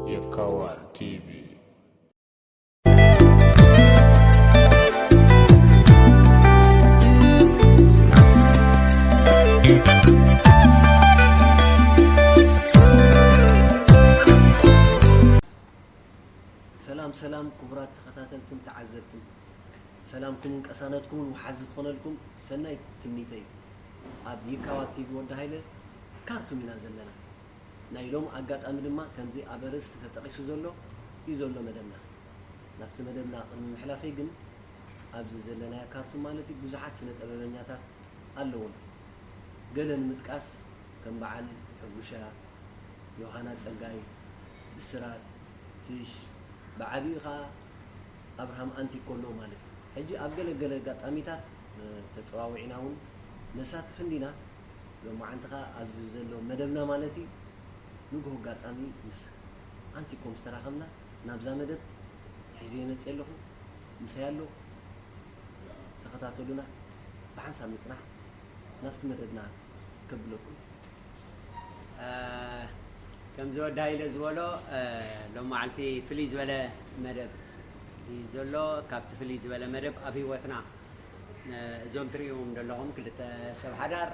የካዋር ቲቪ። ሰላም ሰላም ክቡራት ተኸታተልትን ተዓዘብትን፣ ሰላምኩምን ቀሳነትኩምን ውሓዚ ክኾነልኩም ሰናይ ትምኒተይ። ኣብ ይካዋ ቲቪ ወዲ ሃይለ ካርቱም ኢና ዘለና። ናይ ሎም ኣጋጣሚ ድማ ከምዚ ኣብ ኣርእስቲ ተጠቒሱ ዘሎ እዩ ዘሎ መደብና። ናብቲ መደብና ቅድሚ ምሕላፈይ ግን ኣብዚ ዘለናያ ካርቱም ማለት እዩ ብዙሓት ስነ ጥበበኛታት ኣለዉና። ገለ ንምጥቃስ ከም በዓል ሕጉሻ፣ ዮሃና ጸጋይ፣ ብስራት፣ ፍሽ፣ ብዓቢኡ ኸኣ ኣብርሃም ኣንቲ ኮሎ ማለት እዩ። ሕጂ ኣብ ገለ ገለ ኣጋጣሚታት ተጸዋዊዕና እውን ነሳትፍ እንዲና። ሎማዓንቲ ኸኣ ኣብዚ ዘሎ መደብና ማለት እዩ ንግሆ ኣጋጣሚ ምስ ኣንቲኮም ዝተራኸብና ናብዛ መደብ ሒዘ መፅእ ኣለኹ። ምሳይ ኣሎ። ተኸታተሉና። ብሓንሳብ ምፅናሕ ናብቲ መደብና ከብለኩም። ከምዚ ወዲ ሃይለ ዝበሎ ሎም መዓልቲ ፍልይ ዝበለ መደብ እዩ ዘሎ። ካብቲ ፍልይ ዝበለ መደብ ኣብ ህይወትና እዞም ትሪእዎም ዘለኹም ክልተ ሰብ ሓዳር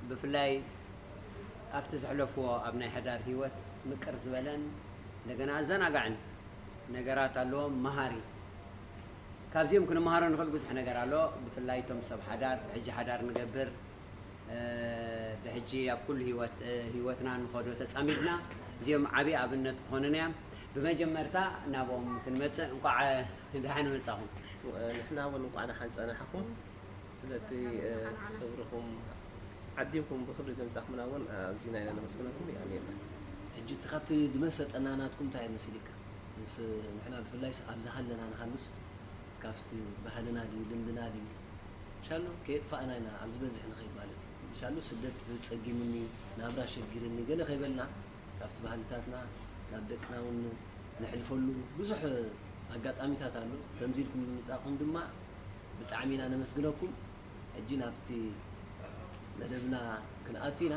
ብፍላይ ኣብቲ ዘሕለፍዎ ኣብ ናይ ሓዳር ህይወት ምቅር ዝበለን እንደገና ኣዘናጋዕን ነገራት ኣለዎም። መሃሪ ካብዚኦም ክንመሃሮ ንኽእል ብዙሕ ነገር ኣሎ። ብፍላይ እቶም ሰብ ሓዳር ብሕጂ ሓዳር ንገብር ብሕጂ ኣብ ኩሉ ህይወትና ንኸዶ ተፃሚድና እዚኦም ዓብዪ ኣብነት ክኾኑና እዮም። ብመጀመርታ ናብኦም ክንመፅእ እንቋዕ ደሓን መፃኹም። ንሕና እውን እንቋዕ ደሓን ፀናሕኹም። ስለቲ ክብርኹም ዓዲምኩም ብክብሪ ዘምፃኹምና እውን ኣዚና ኢና ነመስግነኩም። የቐንየልና። ሕጂ እቲ ካብቲ ድመሰጠና ናትኩም እንታይ መሲልካ? ምስ ንሕና ብፍላይ ኣብዚ ሃለና ንሃሉስ ካብቲ ባህልና ድዩ ልምድና ድዩ ሻሉ ከየጥፋእና ኢና ኣብ ዝበዝሕ ንኸይድ ማለት እዩ። ሻሉ ስደት ጸጊሙኒ ናብራ ሸጊርኒ ገለ ከይበልና ካብቲ ባህልታትና ናብ ደቅና እውን ነሕልፈሉ ብዙሕ ኣጋጣሚታት ኣሎ። ከምዚ ኢልኩም ብምምጻእኩም ድማ ብጣዕሚ ኢና ነመስግነኩም። ሕጂ ናብቲ መደብና ክንኣቱ ኢና።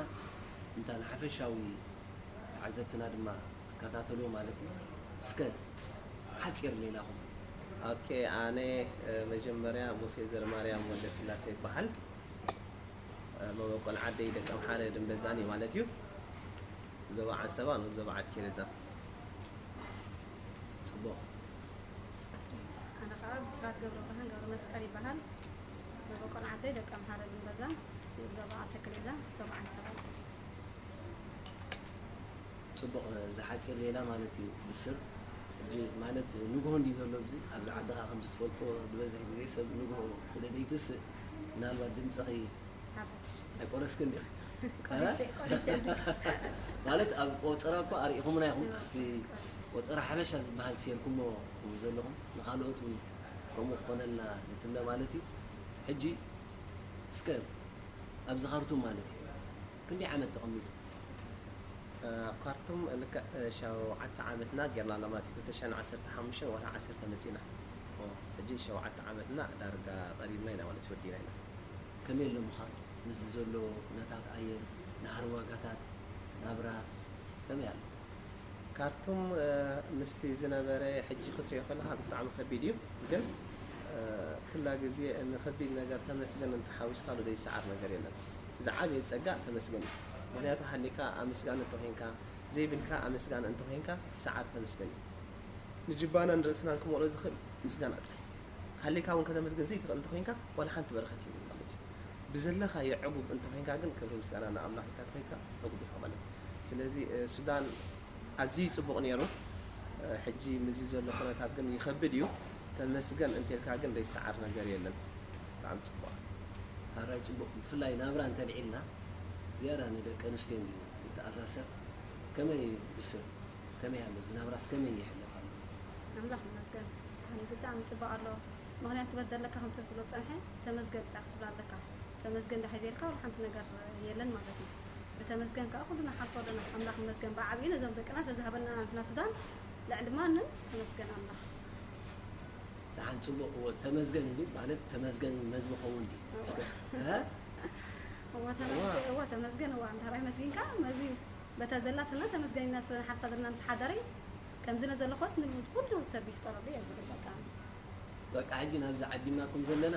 እንታ ንሓፈሻዊ ተዓዘብትና ድማ ክከታተልዎ ማለት እዩ። እስከ ሓጺር ሌላኹም። ኦኬ፣ ኣነ መጀመርያ ሙሴ ዘርማርያም ወልደስላሴ ይበሃል። መበቆል ዓደይ ደቀምሓረ ድንበዛን እዩ ማለት እዩ። ዞባ ዓንሰባ ንኡስ ዞባ ዓድ ኬለዛ። ጽቡቕ። ኣነ ከዓ ብስራት ገብረብርሃን ገብረመስቀል ይበሃል። መበቆል ዓደይ ደቀምሓረ ድንበዛን ንኡስ ዞባ ዓድ ተክሌዛ ዞባ ዓንሰባ። ፅቡቕ ዝሓፂር ሌላ ማለት እዩ ብስር ሕጂ ማለት ንግሆ እንዲ ዘሎ ብዚ ኣብዚ ዓዲ ከዓ ከምዚ ትፈልጦ ዝበዝሕ ግዜ ሰብ ንግሆ ስለ ዘይትስእ ምናልባት ድምፅኺ ኣይቆረስክን ዲኺ ማለት ኣብ ቆፀራ እኮ ኣርኢኹምና ኢኹም እቲ ቆፀራ ሓበሻ ዝበሃል ሴርኩሞ ዘለኹም ንካልኦት እውን ከምኡ ክኾነልና ንትምነ ማለት እዩ ሕጂ እስከ ኣብዚ ካርቱም ማለት እዩ ክንደይ ዓመት ተቐሚጡ ኣብ ካርቱም ልክዕ ሸውዓተ ዓመትና ጌርና ኣለና ማለት እዩ። ክልተ ሽሕን ዓሰርተ ሓሙሽተን ወርሒ ዓሰርተ መጺና። ሕጂ ሸውዓተ ዓመትና ዳርጋ ቀሪብና ኢና ማለት እዩ፣ ወዲእና ኢና። ከመይ ኣሎ ምዃኑ ምስዚ ዘሎ ኩነታት ኣየር፣ ናህሪ ዋጋታት ናብራ ከመይ ኣሎ? ካርቱም ምስቲ ዝነበረ ሕጂ ክትሪኦ ከለኻ ብጣዕሚ ከቢድ እዩ፣ ግን ኩላ ግዜ ንኸቢድ ነገር ተመስገን እንተሓዊስካሉ ዘይሰዓር ነገር የለን። ዝዓበየ ጸጋ ተመስገን እዩ። ምኽንያቱ ሃሊካ ኣመስጋኒ እንተኾይንካ፣ ዘይብልካ ኣመስጋኒ እንተኾይንካ ትሰዓር ተመስገን እዩ። ንጅባናን ርእስናን ክመልኦ ዝኽእል ምስጋና ጥራሕ እዩ። ሃሊካ እውን ከተመስግን ዘይትኽእል እንተኾይንካ ዋላ ሓንቲ በረኸት የብሉን ማለት እዩ። ብዘለኻዮ ዕጉብ እንተኾይንካ ግን ክብሪ ምስጋና ንኣምላኽ ኢልካ እንተኾይንካ ዕጉብ ኢኻ ማለት እዩ። ስለዚ ሱዳን ኣዝዩ ጽቡቕ ነይሩ። ሕጂ ምስዚ ዘሎ ኩነታት ግን ይኸብድ እዩ። ተመስገን እንተልካ ግን ዘይሰዓር ነገር የለን። ብጣዕሚ ጽቡቕ። ሕራይ ጽቡቕ ብፍላይ ናብራ እንተልዒልና ዝያዳ ንደቂ ኣንስትዮ እንድዩ ይተኣሳሰር። ከመይ ብስር ከመይ ኣሎ እዚ ናብራስ ከመይ ይሕለፍ ኣሎ? ኣምላኽ ይመስገን ብጣዕሚ ጽቡቕ ኣሎ። ምኽንያቱ በደለካ ከም ትብሎ ጸንሐ ተመስገን ጥራሕ ክትብል ኣለካ። ተመስገን ዳሕይ ዘይልካ ዋላ ሓንቲ ነገር የለን ማለት እዩ። ብተመስገን ከዓ ኩሉ ንሓልፎ ኣለና። ኣምላኽ ይመስገን ብዓብዩ ነዞም ደቅና ተዝሃበና ንሕና ሱዳን ልዕሊ ማንም ተመስገን ኣምላኽ። ሓንቲ ጽቡቕ እዎ ተመስገን እንዲ ማለት ተመስገን መዝሙ ኸውን እንዲ እስከ እ? እዋ ተመስገን እዋ ተመስገን እዋ እንታራይ መስጊንካ መዚ በታ ዘላትና ተመስገን ኢና ስለ ሓርታ ዘለና ምስ ሓደረይ ከምዚ ነዘለኾስ ንብዝ ኩሉ ሰብ ይፍጠረሉ እየ ዝብል በቃ በቃ ሕጂ ናብዚ ዓዲምናኩም ዘለና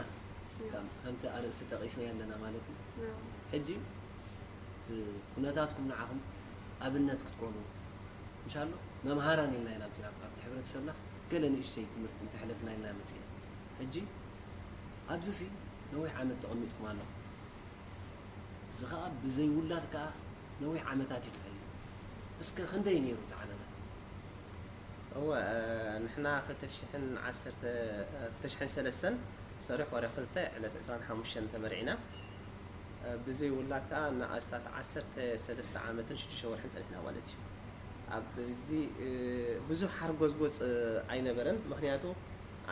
ከም ሓንቲ ኣርእስቲ ጠቒስና ኣለና ማለት እዩ ሕጂ ኩነታትኩም ንዓኹም ኣብነት ክትኮኑ እንሻሎ መምሃራን ኢልና ኢና ኣብቲ ናብ ኣብቲ ሕብረተሰብናስ ገለ ንእሽተይ ትምህርቲ እንተሕለፍና ኢልና መፂና ሕጂ ኣብዚ ሲ ነዊሕ ዓመት ተቐሚጥኩም ኣለኹም እዚ ከዓ ብዘይውላድ ከዓ ነዊሕ ዓመታት እዩ ተሕሊፉ እስከ ክንደይ ነይሩ እቲ ዓመታት እወ ንሕና ክልተ ሽሕን ዓሰርተ ክልተ ሽሕን ሰለስተን ሰሪሕ ወረ ክልተ ዕለት ዕስራን ሓሙሽተን ተመሪዕና ብዘይ ውላድ ከዓ ንኣስታት ዓሰርተ ሰለስተ ዓመትን ሽዱሽተ ወርሕን ፀኒሕና ማለት እዩ ኣብዚ ብዙሕ ሓርጎዝጎፅ ኣይነበረን ምክንያቱ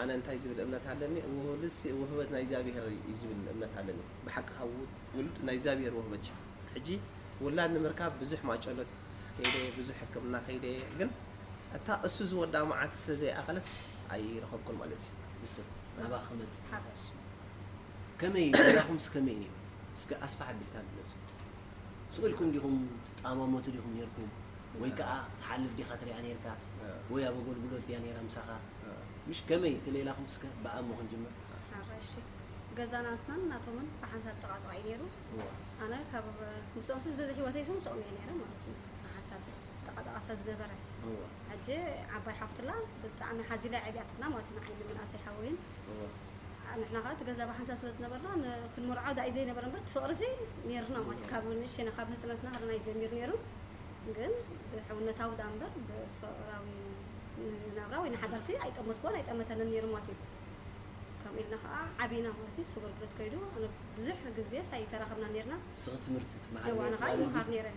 ኣነ እንታይ ዝብል እምነት ኣለኒ ውህልስ ውህበት ናይ እግዚኣብሔር እዩ ዝብል እምነት ኣለኒ ብሓቂ ካብ ውሉድ ናይ እግዚኣብሔር ውህበት እዩ ሕጂ ውላድ ንምርካብ ብዙሕ ማጨሎት ከይደ ብዙሕ ሕክምና ከይደ ግን እታ እሱ ዝወዳ መዓት ስለ ዘይኣኸለት ኣይረኸብኩን ማለት እዩ ንስብ ናባ ክመፅእ ሓባሽ ከመይ ገዛኹምስ ከመይ ነይሩ እስከ ኣስፋሕ ኣቢልካ ግለፁ ስቕ ኢልኩም ዲኹም ትጣማመቱ ዲኹም ነርኩም ወይ ከዓ ትሓልፍ ዲኻ ትሪኣ ነርካ ወይ ኣብ ኣገልግሎት ድያ ነይራ ምሳኻ ምሽ ከመይ እቲ ሌላኹም እስከ ብኣሞ ክንጅምር ሓራሽ ገዛ ናትናን ናቶምን ብሓንሳብ ጠቓጥቓ እዩ ነይሩ ኣነ ካብ ምስኦምስስ በዚ ህይወተይ ስ ምስኦም እየ ነይረ ማለት እዩ ብሓንሳብ ጠቓጠቓ ስለ ዝነበረ ሕጂ ዓባይ ሓፍትላ ብጣዕሚ ሓዚላ ዕብያትና ማለት እዩ ንዓይ ንምንኣሰይ ሓወይን ንሕና ከዓ እቲ ገዛ ብሓንሳብ ስለ ዝነበርና ክንምርዖ ዳኢ ዘይነበረ እምበር ትፍቕሪ ሲ ነርና ማለት ካብ ንእሽተና ካብ ህፅነትና ከለና እዩ ጀሚሩ ነይሩ ግን ብሕውነታዊ ዳ እምበር ብፍቕራዊ ናብራ ወይ ንሓዳር ሲ ኣይጠመትኩዎን ኣይጠመተንን ነይሩ ማለት እዩ ከምኡ ኢልና ከዓ ዓቢና ማለት እዩ ስጉርግርት ከይዱ ኣነ ብዙሕ ግዜ ሳይተራኸብና ነርና ስኺ ትምህርቲ ትመሃሪ እዋ ኣነ ከዓ ነርኪ ማለት ይምሃር ነይረ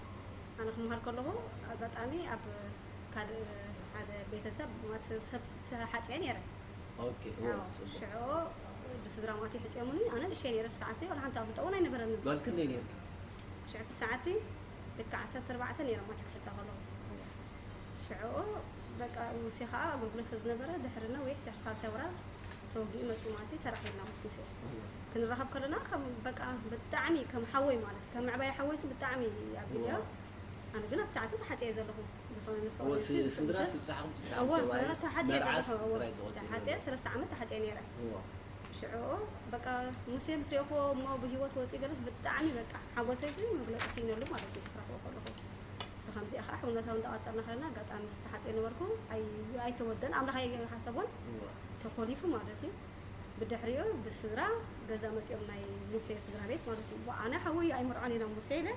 ኣነ ክምሃር ከለኹ ኣጋጣሚ ኣብ ካልእ ሓደ ቤተሰብ ማለት ሰብ ተሓፅየ ነይረ ኦኬ፣ እዎ፣ ኣዎ፣ ጽቡቕ። ሽዑ ብስድራ ማት ይሕጽዮምኒ፣ ኣነ ንእሽተይ ነይረ፣ ብሰዓተይ ዋላ ሓንቲ ኣፍልጦ እውን ኣይነበረንን። ጓል ክንደይ ነይርኪ? ሽዑ እቲ ሰዓቲ ልክዕ ዓሰርተ ኣርባዕተ ነይረ ማት ክሕጸ ከለኹ። ሽዑ በቃ ሙሴ ኸኣ ኣገልግሎት ስለ ዝነበረ ድሕሪ ነዊሕ ድሕሪ ሳልሳይ ወራር ተወጊኡ መጺኡ ማለት እዩ፣ ተራኺብና ምስ ሙሴ። እዎ። ክንራኸብ ከለና ከም በቃ ብጣዕሚ ከም ሓወይ ማለት እዩ፣ ከም ምዕባይ ሓወይሲ ብጣዕሚ ኣብ ቪድዮ። እዎ። ኣነ ግን ኣብቲ ሰዓት ተሓጺየ ዘለኹ። ዝኾነ ንፍቕሪ እዎ፣ ሲ- ስድራ ስብጻሕኩም ትብጻሕኩም እዎ፣ ተባሂሉ ስድራ ተሓጺየ መርዓስ ዘለኹ፣ እዎ። ጥራይ ትቖጽሩ ተሓጺየ፣ ነይሩ። ሰለስተ ዓመት ተሓጺየ ነይረ። እዎ። ሽዑ በቃ ሙሴ ምስ ሬእኹዎ እሞ ብህይወት ወጺኡ ገለስ ብጣዕሚ በቃ ሓጎሰይሲ መግለጺ ስኢነሉ ማለት እዩ፣ ክረኽቦ ከለኹ። ብኸምዚኣ ኸዓ ሕውነታዊ እንዳቐጸልና ኸለና ኣጋጣሚ ምስ ተሓጺየ ነበርኩ፣ ኣይ-፣ ኣይተወደን፣ ኣምላኽ ኣይሓሰቦን፣ እዎ። ተኾሊፉ ማለት እዩ። ብድሕሪኡ ብስድራ ገዛ መጺኦም ናይ ሙሴ ስድራ ቤት ማለት እዩ። ኣነ ሓወይ ኣይምርዖን ኢና ሙሴ ኢለ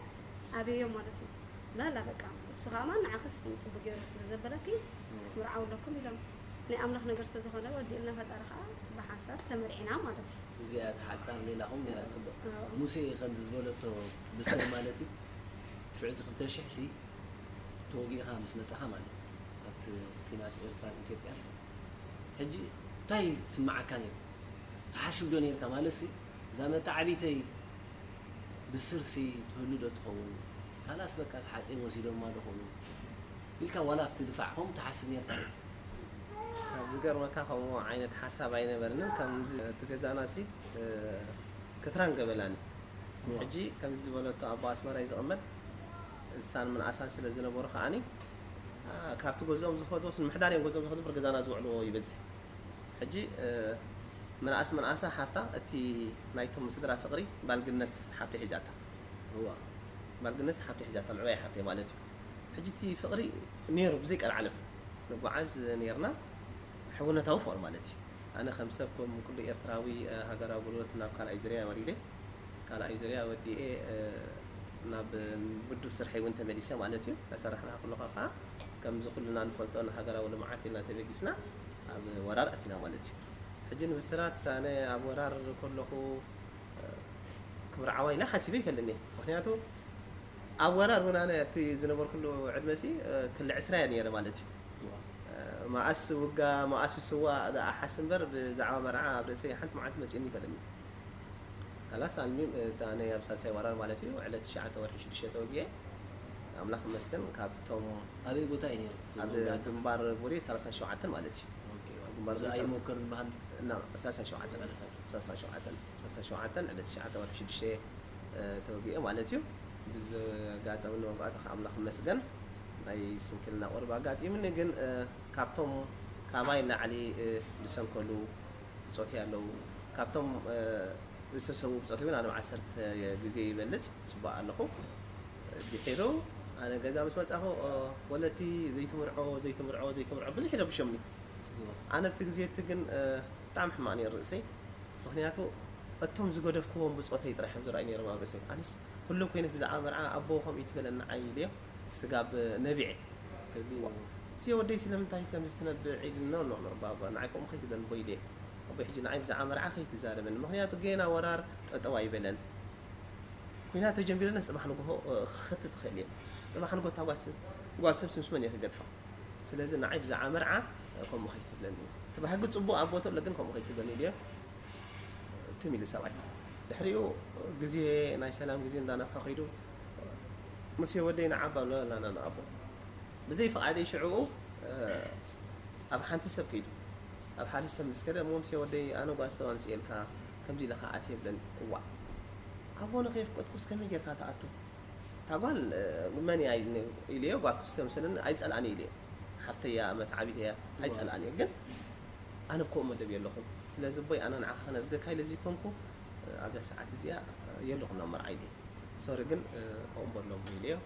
ኣበዮ ማለት እዩ። ላላ በቃ እሱ ኸኣ ማን ንዓኽስ ጽቡቅ ገይሩ ስለ ዘበለኪ ክትምርዓው ኣለኩም ኢሎም። ናይ ኣምላኽ ነገር ስለ ዝኾነ ወዲእልና ፈጣሪ ኸኣ ብሓንሳብ ተመርዒና ማለት እዩ። እዚኣ እታ ሓጻር ሌላኹም ነይራ ጽቡቕ። ኣዎ። ሙሴ ከምዚ ዝበለቶ ብስር ማለት እዩ ሽዑ እቲ ክልተ ሽሕ ሲ ተወጊእኻ ምስ መጻኻ ማለት እዩ ኣብቲ ኲናት ኤርትራን ኢትዮጵያን ሕጂ እንታይ ትስምዓካ ነይሩ? ትሓስብ ዶ ነይርካ? ማለትሲ እዛ መተዓቢተይ ብስርሲ ትህሉ ዶ ትኸውን? ካላስ በቃ ተሓጺቦም ወሲዶማ ዶ ኾኑ? ኢልካ ዋላ ኣብቲ ድፋዕ ከምኡ ትሓስብ ነይርካ ዶ? ካብ ዝገርመካ ከምኡ ዓይነት ሓሳብ ኣይነበርንን። ከምዚ እቲ ገዛና ሲ ክትራን ገበላኒ። ሕጂ ከምዚ ዝበለቶ ኣቦ ኣስመራ እዩ ዝቕመጥ። እሳን ምንኣሳን ስለ ዝነበሩ ከዓኒ ካብቲ ገዝኦም ዝኸድዎስ ንምሕዳር እዮም ገዝኦም ዝኸዱ በር ገዛና ዝውዕልዎ ይበዝሕ። ሕጂ ምንኣስ ምንኣሳ ሓፍታ እቲ ናይቶም ስድራ ፍቕሪ ባልግነት ሓፍቲ ሒዛታ። እዋ። ባልግነት ሓፍቲ ሒዛታ ምዕባይ ሓፍቲ ማለት እዩ። ሕጂ እቲ ፍቕሪ ነይሩ ብዘይ ቀልዓለም ንጓዓዝ ነይርና ሕውነታዊ ፍቕሪ ማለት እዩ። ኣነ ከም ሰብ ከም ኩሉ ኤርትራዊ ሃገራዊ ጉልበት ናብ ካልኣይ ዝርያ ወሪደ ካልኣይ ዙርያ ወዲኤ ናብ ውድብ ስርሐይ እውን ተመሊሰ ማለት እዩ። እናሰራሕና ከለኻ ከዓ ከምዚ ኩልና ንፈልጦ ንሃገራዊ ልምዓት ኢልና ተበጊስና ኣብ ወራር ኣቲና ማለት እዩ። ሕጂ ንብስራት ኣነ ኣብ ወራር ከለኹ ክምርዓዋ ኢለ ሓሲበ ይፈልጥኒ። ምክንያቱ ኣብ ወራር እውን ኣነ ኣብቲ ዝነበርኩሉ ዕድመ ሲ ክሊ ዕስራ እየ ነይረ ማለት እዩ። መኣስ ውጋ መኣስ ስዋ ዝኣሓስ እምበር ብዛዕባ መርዓ ኣብ ርእሰይ ሓንቲ መዓልቲ መፂኡኒ ይፈልጥኒ። ካላስ ኣልሚም እታ ናይ ኣብ ሳልሳይ ወራር ማለት እዩ ዕለት ትሽዓተ ወርሒ ሽዱሽተ ተወጊኤ ኣምላኽ ይመስገን ካብቶም ኣበይ ቦታ እዩ ነይሩ? ኣብ ግንባር ቡሬ ሰላሳ ሸውዓተ ማለት እዩ። ግንባር ቡሬ ሰላሳ- ኣይሞከር ዝበሃል እና ሳልሳን ሸውዓተን ሳልሳን ሸውዓተን ሳልሳን ሸውዓተን ዕለት ትሽዓተ ወርሒ ሽዱሽተ ተወጊኤ ማለት እዩ። ብዘጋጠመኒ መውጋእቲ ከዓ ኣምላኽ ይመስገን ናይ ስንክልና ቁርብ ኣጋጢሙኒ። ግን ካብቶም ካባይ ላዕሊ ዝሰንከሉ ብፆተይ ኣለዉ። ካብቶም ዝተሰዉ ብፆተይ እውን ኣነ ዓሰርተ ግዜ ይበልፅ ፅቡቅ ኣለኹ። ድሒሩ ኣነ ገዛ ምስ መፃኹ ወለቲ ዘይትምርዖ ዘይትምርዖ ዘይትምርዖ ብዙሕ ይረብሾምኒ። ኣነ ኣብቲ ግዜ እቲ ግን ብጣዕሚ ሕማቕ ነይሩ ርእሰይ። ምክንያቱ እቶም ዝገደፍክዎም ብፆተይ ጥራሕ እዮም ዝረኣዩ ነይሮም ኣብ ርእሰይ። ኣነስ ኩሉ ኮይነት ብዛዕባ መርዓ ኣቦ ከምኡ ይትበለኒ ዓይ ኢለዮ ስጋብ ነቢዐ ሲ ወደይ ስለምንታይ ከምዚ ትነብዕ ኢልኖ ኖ ኖ ባባ ንዓይ ከምኡ ከይትብለኒ ቦ ኢለዮ። ኣቦይ ሕጂ ንዓይ ብዛዕባ መርዓ ከይትዛረበኒ ምክንያቱ ገና ወራር ጠጠው ኣይበለን። ኩናት ተጀሚረን ጽባሕ ንግሆ ክኸቲ ትኽእል እየ። ጽባሕ ንግሆ እታ ጓል ሰብ ምስ መን እየ ክገጥፋ? ስለዚ ንዓይ ብዛዕባ መርዓ ከምኡ ከይትብለኒ። እቲ ባህጊ ጽቡቕ ኣብ ቦትኡ ኣሎ ግን ከምኡ ከይትብለኒ ኢለዮ። ትም ኢሉ ሰብኣይ። ድሕሪኡ ግዜ ናይ ሰላም ግዜ እንዳነፍሐ ከይዱ ምስ ወደይ ንዓባ ብለና ንኣቦ። ብዘይ ፍቓደይ ሽዕኡ ኣብ ሓንቲ ሰብ ከይዱ። ኣብ ሓደ ሰብ ምስ ከደ እሞ ምስ ወደይ ኣነ ጓል ሰብ ኣምፅኤልካ ከምዚ ኢለ ከዓ ኣትየ ብለኒ። እዋእ ኣቦ ንኸየፍቀድኩስ ከመይ ጌርካ ትኣቱ? እታ ጓል መን እያ ኢልኒ ኢለዮ ጓል ክስተ ምስለኒ ኣይፀልኣኒ ኢለዮ። ሓፍተያ መትዓቢተያ ኣይፀልኣኒ ግን ኣነ ብከምኡ መደብ የለኹን። ስለዚ ኣቦይ ኣነ ንዓኻ ከነዝገካ ኢለ ዘይኮንኩ ኣብዛ ሰዓት እዚኣ የለኹን ኣብ መርዓ ኢለዮ። ሶሪ ግን ከምኡ በሎም ኢለዮ።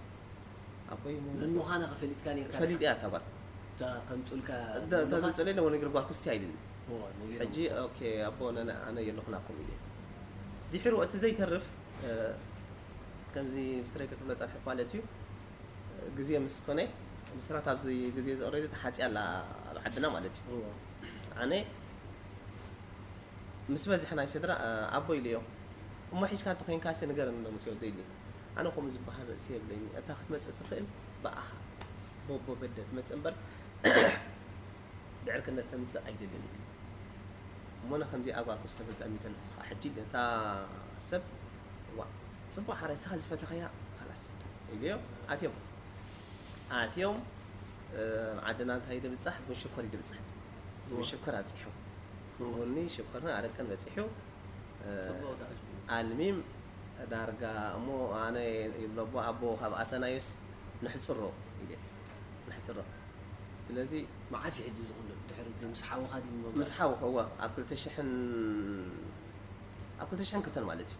ኣቦይ መን ምዃነ ከፈሊጥካ ነርካ ፈሊጥ እያ እታ ጓል። እታ ከምፁልካ እታ ተምፅለ ኢለ ወነግር ጓል ኩስቲ ኣይልኒ። ሕጂ ኦኬ ኣቦ ኣነ የለኹን ኣኩም ኢለዮ። ድሕሩ እቲ ዘይተርፍ ከምዚ ምስረይ ክትብሎ ፀንሐት ማለት እዩ። ግዜ ምስ ኮነ ምስራት ኣብዚ ግዜ እዚ ኦሬዲ ተሓፅያ ኣላ ኣብ ዓድና ማለት እዩ። ኣነ ምስ በዝሐ ናይ ስድራ ኣቦ ኢለዮ እሞ ሒዝካ እንተኮይንካ ሲ ንገረኒ ምስ ወደ ኢለዮ። ኣነ ከምኡ ዝበሃል ርእሲ የብለይኒ እታ ክትመፅእ ትኽእል ብኣኻ ቦቦ በደ ትመፅእ እምበር ብዕርክነት ተምፅእ ኣይደልን ኢሉ። እሞና ከምዚኣ ጓል ክስተብር ጠሚተ ኣለኹ ከዓ ሕጂ ነታ ሰብ ዋ ፅቡቅ ሓራይ ስኻ ዝፈተኸያ ላስ ኢለዮ። ኣትዮም ኣትዮም ዓድና እንታይ ድብፃሕ ቡን ሽኮር ይድብፃሕ። ቡን ሽኮር ኣብፂሖም ቡኒ ሽኮርን ኣረቅን በፂሑ። ኣልሚም ዳርጋ እሞ ኣነ ይብለቦ ኣቦ ካብ ኣተናዮስ ንሕፅሮ ኢለ ንሕፅሮ። ስለዚ መዓስ እዩ ሕጂ ዝኹን ድሕሪ ምስ ሓውኻ ድዩ ምኖ ምስ ሓውኻ እዋ ኣብ ክልተ ሽሕን ኣብ ክልተ ሽሕን ክልተን ማለት እዩ።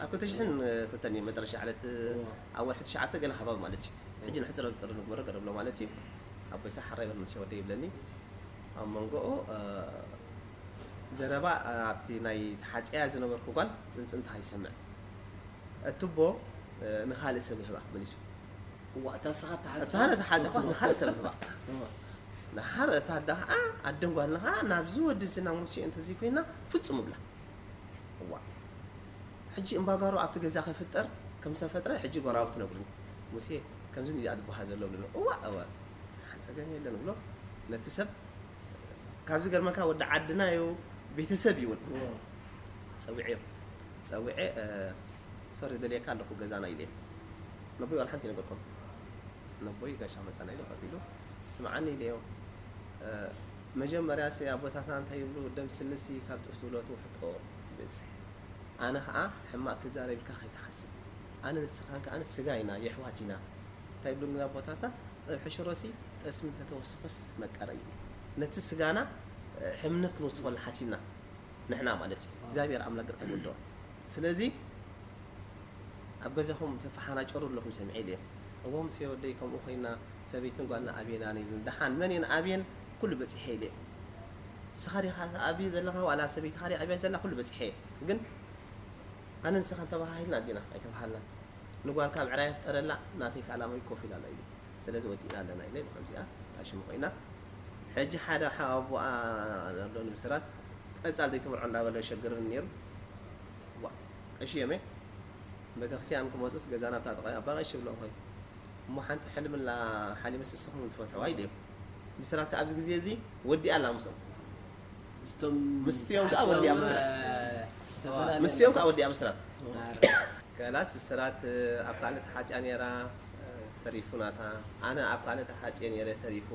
ኣብ ክልተ ሽሕን ክልተን እዩ መጨረሻ ዕለት ኣብ ወርሒ ትሽዓተ ገለ ከባቢ ማለት እዩ። ሕጂ ንሕፅሮ ብፅሪ ንግበሮ ገረብሎ ማለት እዩ። ኣቦይካ ሓራይ በል ምስ ወደ ይብለኒ ኣብ መንጎኡ ዘረባ ኣብቲ ናይ ተሓፅያ ዝነበርኩ ጓል ፅንፅንታ ይሰምዕ። እትቦ ንኻልእ ሰብ ይህባ መሊሱ። እዋ እታ ስኻ እታ ተሓፅያ እታ ተሓፅያ ኳስ ንኻልእ ሰብ ይህባ። ንሓር እታ ኣዳ ከዓ ኣደን ጓልን ከዓ ናብዚ ወዲ እዚ ናብ ሙሴ እንተዘይ ኮይና ፍፁም እብላ። እዋ ሕጂ እምባጓሮ ኣብቲ ገዛ ከፍጠር ከም ዝተፈጥረ ሕጂ ጎረባብቲ ነግሩኒ። ሙሴ ከምዚ ንዚኣ ዝበሃል ዘሎ ብሎ እዋ እዋ ሓን ፀገም የለን ብሎ ነቲ ሰብ ካብዚ ገርመካ ወዲ ዓድና እዩ ቤተሰብ ይውን ፀዊዐ ፀዊዐ ሶሪ ደልየካ ኣለኹ ገዛና ኢለ ነቦይ ዋላ ሓንቲ ነገርኩም ነቦይ ጋሻ መፃና ኢለ ከፊሉ ስምዓኒ ኢለዮ። መጀመርያ ሲ ኣቦታትና እንታይ ይብሉ ደም ስንሲ ካብ ጡፍ ትብሎ ትውሕጦ ብእስሕ ኣነ ከዓ ሕማቅ ክዛረብ ኢልካ ከይትሓስብ ኣነ ንስኻን ከዓ ስጋ ኢና የሕዋት ኢና እንታይ ይብሉ ግን ኣቦታትና ፀብሒ ሽሮሲ ጠስሚ እንተተወሰኸስ መቀረ እዩ ነቲ ስጋና ሕምነት ክንወስኸሉ ሓሲብና ንሕና ማለት እዩ እግዚኣብሔር ኣምላክ ግን ኣይወደኦ ስለዚ ኣብ ገዛኹም ተፈሓናጨሩ ኣለኹም ሰሚዐ ኢለ እዎም ሴ ወደይ ከምኡ ኮይና ሰበይትን ጓልና ኣብየና ነይሩ ደሓን መን እየን ኣብየን ኩሉ በፂሐ ኢለ ስኻ ዲኻ ኣብየ ዘለኻ ዋላ ሰበይትኻ ድያ ኣብያ ዘላ ኩሉ በፂሐ ግን ኣነ ንስኻ ተባሃሂልና ዲና ኣይተባሃልናን ንጓልካ ብዕራይ ፍጠረላ ናተይ ካላማይ ኮፍ ኢላ ኣላ ኢሉ ስለዚ ወዲእና ኣለና ኢለ ብከምዚኣ ታሽሙ ኮይና ሕጂ ሓደ ሓ ኣቦኣ ኣሎ ንምስራት ቀጻል ዘይትምርዖ እንዳበለ ሸግርን ነይሩ ዋ ቀሺ የመ ቤተክርስትያን ክመፁስ ገዛና ብታ ጥቃ ኣባ ቀሺ ብሎም ኾይ እሞ ሓንቲ ሕልምላ ሓሊመስ ንስኹም ትፈትሕዋ ኢለ ምስራት ኣብዚ ግዜ እዚ ወዲኣ ኣላ ምሶም ምስቲኦም ከዓ ወዲኣ ምስራት ምስቲኦም ከዓ ወዲኣ ምስራት ከላስ ብስራት ኣብ ካልእ ተሓፅያ ነይራ ተሪፉ ናታ ኣነ ኣብ ካልእ ተሓፅየ ነይረ ተሪፉ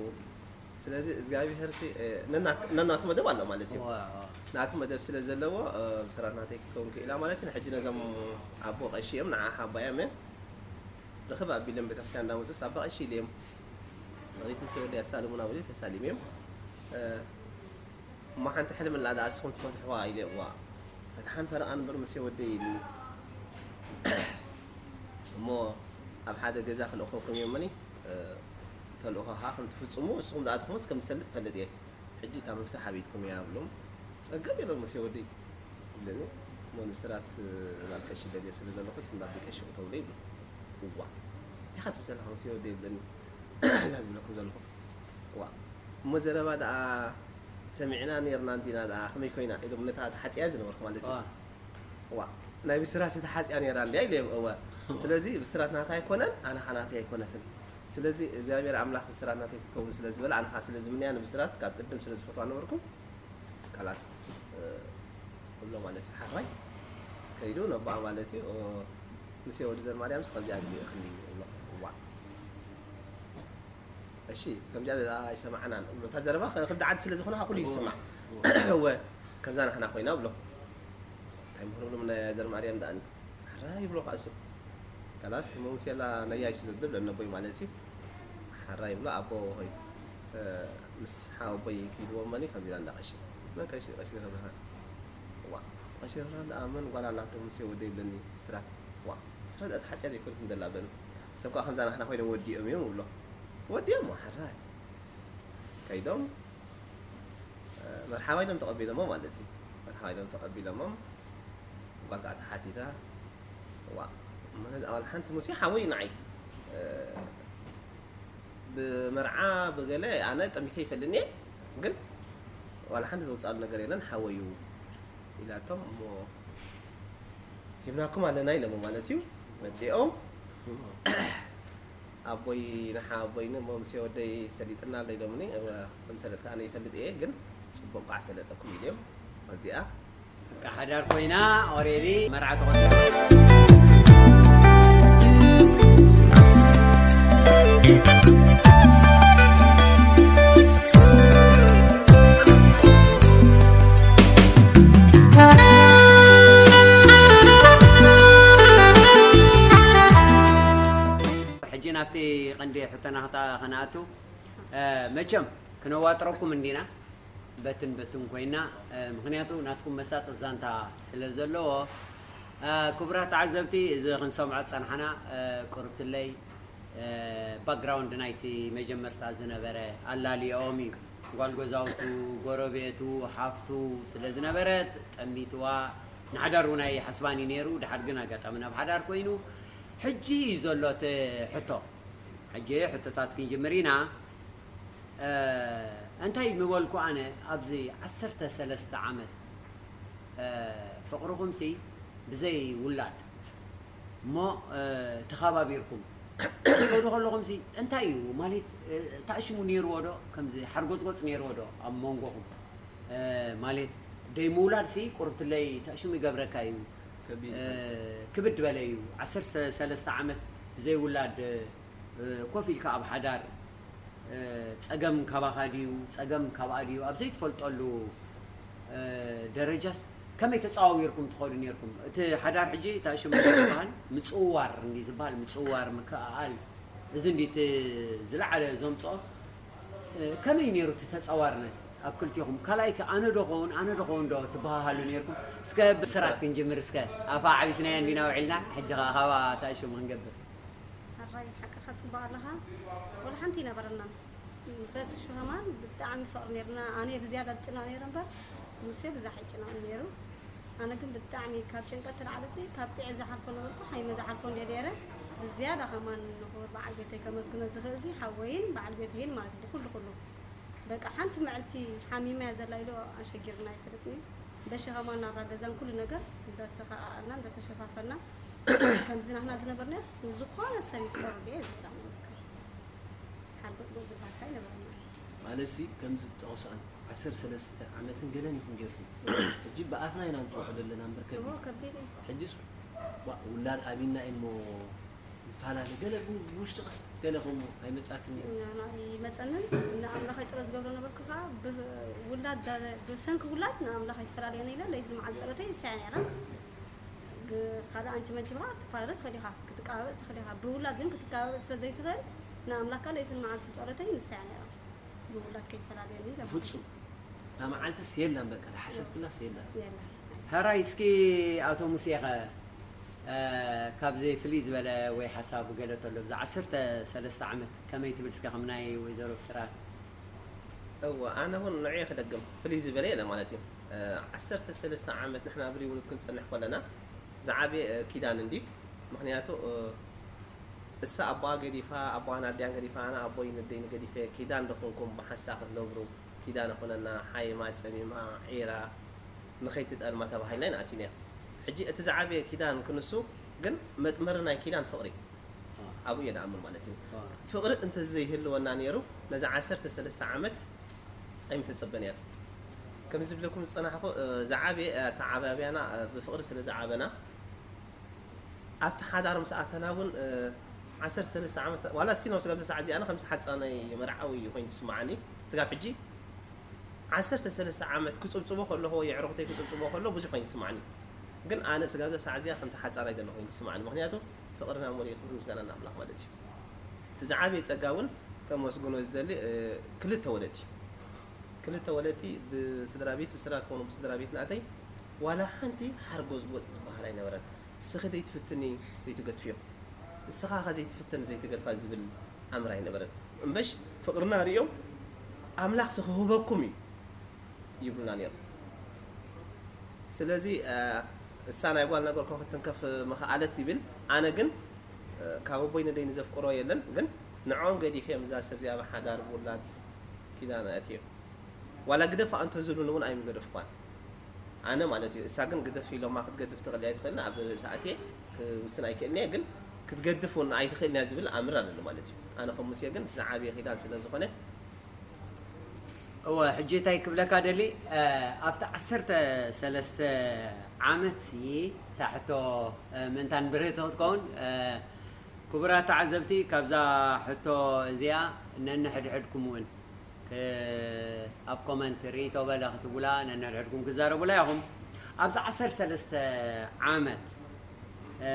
ስለዚ እግዚኣብሄር ሲ ነናቱ መደብ ኣሎ ማለት እዩ። ናቱ መደብ ስለ ዘለዎ ብስራት ናተይ ክትከውን ክኢላ ማለት እዩ። ሕጂ ነዞም ኣቦ ቀሺ እዮም ንዓ ሓባዮም እዮም ርኽብ ኣቢሎም ቤተክርስትያን እንዳመፁስ ኣባ ቀሺ ኢለ እዮም መሬት ምስ ወዲ ኣሳልሙና ወዲ ተሳሊም እዮም። እሞ ሓንቲ ሕልም ኣላ ደኣ እስኹም ትፈትሕዋ ኢለ እዋ ፈትሓን ፈረቓን እምበር ምስ ወደይ ኢልኒ። እሞ ኣብ ሓደ ገዛ ክልእኸኩም እዮም እኒ ተልእኾ ከዓ ከም ትፍፅሙ እስኹም ዝኣተኹምስ ከም ዝሰልጥ እፈልጥ እየ። ሕጂ እታ መፍትሕ ኣበይትኩም እያ ብሎም ጸገም የለን ሙሴ ወደይ ይብለኒ። እሞ ንብስራት ናብ ቀሺ ደልየ ስለ ዘለኹስ ናብ ቀሺ ክተውለ ይብሎ። እዋ እንታይ ኢኻ ትብል ዘለኻ ሙሴ ወደይ ይብለኒ። እዛ ዝብለኩም ዘለኹ እዋ እሞ ዘረባ ደኣ ሰሚዕና ነርና እንዲና ደኣ ከመይ ኮይና ኢሎም ነታ ተሓጽያ ዝነበርኩ ማለት እዩ። እዋ ናይ ብስራት ተሓጽያ ነራ እንዲያ ኢለ እወ። ስለዚ ብስራት ናታ ኣይኮነን ኣነ ኻናተይ ኣይኮነትን። ስለዚ እግዚኣብሔር ኣምላኽ ብስራት ናተይ ክትከውን ስለ ዝበለ ኣነ ኻ ስለ ዝምንያ ንብስራት ካብ ቅድም ስለ ዝፈትዋ ነበርኩ። ካላስ እብሎ ማለት እዩ ሓራይ ከይዱ ነቦኣ ማለት እዩ። ሙሴ ወዲ ዘርማርያምስ ከምዚኣ ግዜ እኽሊ እብሎ። እዋ እሺ ከምዚኣ ኣይሰማዕናን እብሎ እታ ዘረባ ክብዲ ዓዲ ስለ ዝኾነ ኩሉ ይስማዕ። እወ ከምዛ ናህና ኮይና እብሎ። እንታይ ምህሩ ብሎም ናይ ዘርማርያም ደኣ ሓራ ይብሎ ከዓ እሱ ካላስ መውንሴላ ነያይ ስሉ ድብል እነቦይ ማለት እዩ። ሓራ ይብሎ ኣቦ ሆይ ምስ ሓወቦይ ክይድዎ መኒ ከምዚ ኢላ እንዳቀሺ መን ቀሺ ቀሺ ገብረሃን ዋ ቀሺ ገብረሃን ደኣ መን ጓል ኣላቶ ሙሴ ወደ ይብለኒ ብስራት ዋ ትረዳ ተሓጽያ ዘይኮነት እንደላ ብለኒ ሰብ ከዓ ከምዛ ናሕና ኮይኖም ወዲኦም እዮም ይብሎ ወዲኦም ሓራ ከይዶም መርሓባ ኢሎም ተቐቢሎሞ ማለት እዩ። መርሓባ ኢሎም ተቐቢሎሞም ጓል ከዓ ተሓቲታ ዋ መነድ ኣዋል ሓንቲ ሙሴ ሓወይ ንዓይ ብመርዓ ብገለ ኣነ ጠሚተ ይፈልኒ ግን ዋላ ሓንቲ ዘውፅኣሉ ነገር የለን ሓወዩ ኢላቶም እሞ ሂብናኩም ኣለና ኢለሞ ማለት እዩ። መፂኦም ኣቦይ ንሓ ኣቦይኒ እሞ ምስ ወደይ ሰሊጥና ኣሎ ኢሎምኒ። እወ ከም ሰለጥካ ኣነ ይፈልጥ እየ ግን ፅቡቅ ኳዕ ሰለጠኩም ኢልዮም ኣብዚኣ በቃ ሓዳር ኮይና ኦሬዲ መርዓ ተቆፂራ። ሕጂ ናብቲ ቀንዲ ሕቶና ክታ- ከነኣቱ መቸም ክነዋጥረኩም እንዲና በትን በትን ኮይና ምክንያቱ ናትኩም መሳጢ ዛንታ ስለ ዘለዎ ክቡራት ተዓዘብቲ እዚ ክንሰምዖ ዝፀናሕና ቁርብትለይ ባክግራውንድ ናይቲ መጀመርታ ዝነበረ ኣላልዮኦም እዩ። ጓል ገዛውቱ፣ ጎረቤቱ፣ ሓፍቱ ስለ ዝነበረት ጠሚትዋ ንሓዳር እውን ኣይሓስባን እዩ ነይሩ። ድሓር ግን ኣጋጣሚ ናብ ሓዳር ኮይኑ ሕጂ እዩ ዘሎ እቲ ሕቶ። ሕጂ ሕቶታት ክንጅምር ኢና። እንታይ ምበልኩ ኣነ ኣብዚ ዓሰርተ ሰለስተ ዓመት ፍቕርኹምሲ ብዘይ ውላድ እሞ ተኸባቢርኩም ትኸዱ ከለኹምሲ እንታይ እዩ ማለት ተኣሽሙ ነይርዎ ዶ ከምዚ ሓርጎፅጎፅ ነይርዎ ዶ ኣብ መንጎኹም ማለት ደይ ምውላድሲ ቁርብትለይ ተኣሽሙ ይገብረካ እዩ ክብድ በለ እዩ ዓሰርተ ሰለስተ ዓመት ብዘይ ውላድ ኮፍ ኢልካ ኣብ ሓዳር ጸገም ካባኻ ድዩ ጸገም ካብኣ ድዩ ኣብ ዘይትፈልጠሉ ደረጃስ ከመይ ተጸዋዊርኩም ትኸዱ ነርኩም? እቲ ሓዳር ሕጂ እታ ሽሙ ዝበሃል ምጽውዋር እንዲ ዝበሃል ምጽውዋር ምክእኣል እዚ እንዲ እቲ ዝለዓለ ዘምጽኦ ከመይ ነይሩ እቲ ተጸዋርነት ኣብ ክልቲኹም ካልኣይ ከ ኣነ ዶ ኸውን ኣነ ዶ ኸውን ዶ ትበሃሃሉ ነርኩም? እስከ ብስራት ክንጅምር እስከ ኣፋ ዓቢስናዮ እንዲና ውዒልና ሕጂ ከኣ ካባ እታ ሽሙ ክንገብር። ሕራይ ሓቅኻ ትጽብቕ ኣለኻ ወላ ሓንቲ ኣይነበረናን በቲ ሽሆማን ብጣዕሚ ፍቕሪ ኔርና ኣነ ብዝያዳ ዝጭነቕ ኔረ እምበር ሙሴ ብዛሕ ኣይጭነቕን ኔሩ ኣነ ግን ብጣዕሚ ካብ ጭንቀት ተላዕሊ ሲ ካብ ጥዒ ዝሓልፎ ነበርኩ ሓይመ ዝሓልፎ እንድየ ኔረ ብዝያዳ ከማን ንኽቡር በዓል ቤተይ ከመስግኖ ዝኽእል ሲ ሓወይን በዓል ቤተይን ማለት እዩ ብኩሉ ኩሉ በቃ ሓንቲ መዕልቲ ሓሚመ እያ ዘላ ኢሉ ኣሸጊሩና ኣይፈልጥን እዩ በሺ ከማን ናብራ ገዛን ኩሉ ነገር እንዳተኸኣኣልና እንዳተሸፋፈና ከምዚ ናህና ዝነበርናስ ዝኾነ ሰብ ይፍጠሩ ድየ ዝብላ ነብካ ሓርጎጽጎጽ ዝበሃልካ ኣይነበረና ማለትሲ ከምዚ ዝጠቐስኣን ዓሰርተ ሰለስተ ዓመትን ገለን ኢኹም ጌርኩም ሕጂ ብኣፍና ኢና ንፅውዖ ዘለና እምበር ከቢድ እዎ ከቢድ እዩ ሕጂስ ዋእ ውላድ ኣቢና እሞ ፋላለ ገለ ብ-፣ ብውሽጥቕስ ገለ ከምኡ ኣይመጻክን እዩ? ንዓና ኣይመጸንን። ንኣምላኸይ ጸሎት ዝገብሮ ነበርኩ ከዓ፣ ብውላድ ዳ-፣ ብሰንኪ ውላድ ንኣምላኸይ ተፈላለየኒ ኢለ ለይትን መዓልቲ ጸሎተይ ንሳ እያ ነይራ። ብ-፣ ካልእ ኣንቺ መንቺ ብኻ ክትፈላለ ትኽእል ኢኻ፣ ክትቀባበጽ ትኽእል ኢኻ። ብውላድ ግን ክትቀባበጽ ስለ ዘይትኽእል፣ ንኣምላካ ለይትን መዓልትን ጸሎተይ ንሳ እያ ነይራ። ብውላድ ከይፈላለየኒ ኢለ። ፍጹም እታ መዓልትስ የላን፣ በቃ ዝሓሰብክላስ የላን። የላ። ሕራይ እስኪ ኣቶ ሙሴኸ፣ እ፣ ካብዚ ፍልይ ዝበለ ወይ ሓሳብ ገለ ተሎ ብዛ ዓሰርተ ሰለስተ ዓመት ከመይ ትብል እስከ ከም ናይ ወይዘሮ ብስራት? እወ፣ ኣነ እውን ንዕዮ ክደግም ፍልይ ዝበለ የለ ማለት እዩ። እ፣ ዓሰርተ ሰለስተ ዓመት ንሕና ብልውሉድ ክንጸንሕ ከለና ዝዓበየ፣ እ፣ ኪዳን እንድዩ። ምኽንያቱ፣ እ፣ እሳ ኣቦኣ ገዲፋ፣ ኣቦኣን ኣዲኣን ገዲፋ፣ ኣነ ኣቦይን ኣደይን ገዲፈ ኪዳን ደኾንኩም ብሓንሳ ክትነብሩ ኪዳን ይኹነና፣ ሓይማ ጸሚማ ዒራ ንኸይትጠልማ ተባሂልና ኢና ኣቲና። ሕጂ እቲ ዝዓበየ ኪዳን ክንሱ ግን መጥመሪ ናይ ኪዳን ፍቕሪ ኣብኡ እየ ንኣምን ማለት እዩ። ፍቕሪ እንተዘይህልወና ነይሩ ነዚ ዓሰርተ ሰለስተ ዓመት ኣይምተጸበን እያ። ከም ዝብለኩም ዝጸናሕኩ፣ እ፣ ዝዓበየ ኣተዓባብያና፣ እ፣ ብፍቕሪ ስለ ዝዓበና ኣብቲ ሓዳር ምስ ኣተና እውን፣ እ፣ ዓሰርተ ሰለስተ ዓመት ዋላ እስቲ ነው ስለዚ ሰዓት እዚኣ ከምዚ ሓጻነይ መርዓዊ ኮይኑ ትስምዓኒ። ስጋብ ሕጂ ዓሰርተ ሰለስተ ዓመት ክጽብጽቦ ከለኹ ወይ ኣዕሩኽተይ ክጽብጽቦ ከሎ ብዙሕ ኮይኑ ይስምዓኒ። ግን ኣነ ስጋብ እዛ ሰዓት እዚኣ ከምቲ ሓጻናይ ዘሎ ኮይኑ ይስምዓኒ። ምኽንያቱ ፍቕርና ሙሉእ ክብሪ ምስጋና ንኣምላኽ ማለት እዩ። እቲ ዝዓበየ ጸጋ እውን ከመስግኖ ዝደሊ፣ እ፣ ክልተ ወለዲ ክልተ ወለዲ ብስድራ ቤት ብስድራ ትኾኑ ብስድራ ቤት ናተይ ዋላ ሓንቲ ሓርጎ ዝወጥ ዝበሃል ኣይነበረን። እስኺ ዘይትፍትኒ ዘይትገድፍዮ፣ እስኻ ኸ ዘይትፍተን ዘይትገድፋ ዝብል ኣምር ኣይነበረን። እምበሽ ፍቕርና ሪኦም ኣምላኽ ስኽህበኩም እዩ ይብሉና ነይሩ። ስለዚ፣ እ፣ እሳ ናይ ጓል ነገር ኮ ክትንከፍ ምኽኣለት ይብል። ኣነ ግን፣ እ፣ ካብ ኣቦይ ንደይ ንዘፍቅሮ የለን፣ ግን ንዕኦም ገዲፈ እዛ ሰብ እዚኣ ብሓዳር ብውላድ ኪዳን ኣእትዮ። ዋላ ግደፋ እንተዝብሉኒ እውን ኣይምገደፍኳን። ኣነ ማለት እዩ። እሳ ግን ግደፍ ኢሎማ ክትገድፍ ትኽእል ኣይትኽእልን፣ ኣብ ርእሲ ኣትየ ክውስን ኣይክእልን እየ፣ ግን ክትገድፍ እውን ኣይትኽእልን እያ ዝብል ኣምር ኣለኒ ማለት እዩ። ኣነ ከም ሙሴ ግን እቲ ዝዓበየ ኪዳን ስለ ዝኾነ እወ፣ ሕጂ እንታይ ክብለካ ደሊ፣ እ፣ ኣብቲ ዓሰርተ ሰለስተ ዓመት ሲ እታ ሕቶ፣ እ፣ ምእንታን ብርህቲ ክትከውን፣ እ፣ ክቡራት ተዓዘብቲ ካብዛ ሕቶ እዚኣ ነንሕድሕድኩም እውን ክ-፣ ኣብ ኮመንት ርእይቶ ገለ ክትብላ ነንሕድሕድኩም ክዛረቡላ ኢኹም። ኣብዚ ዓሰርተ ሰለስተ ዓመት፣ እ፣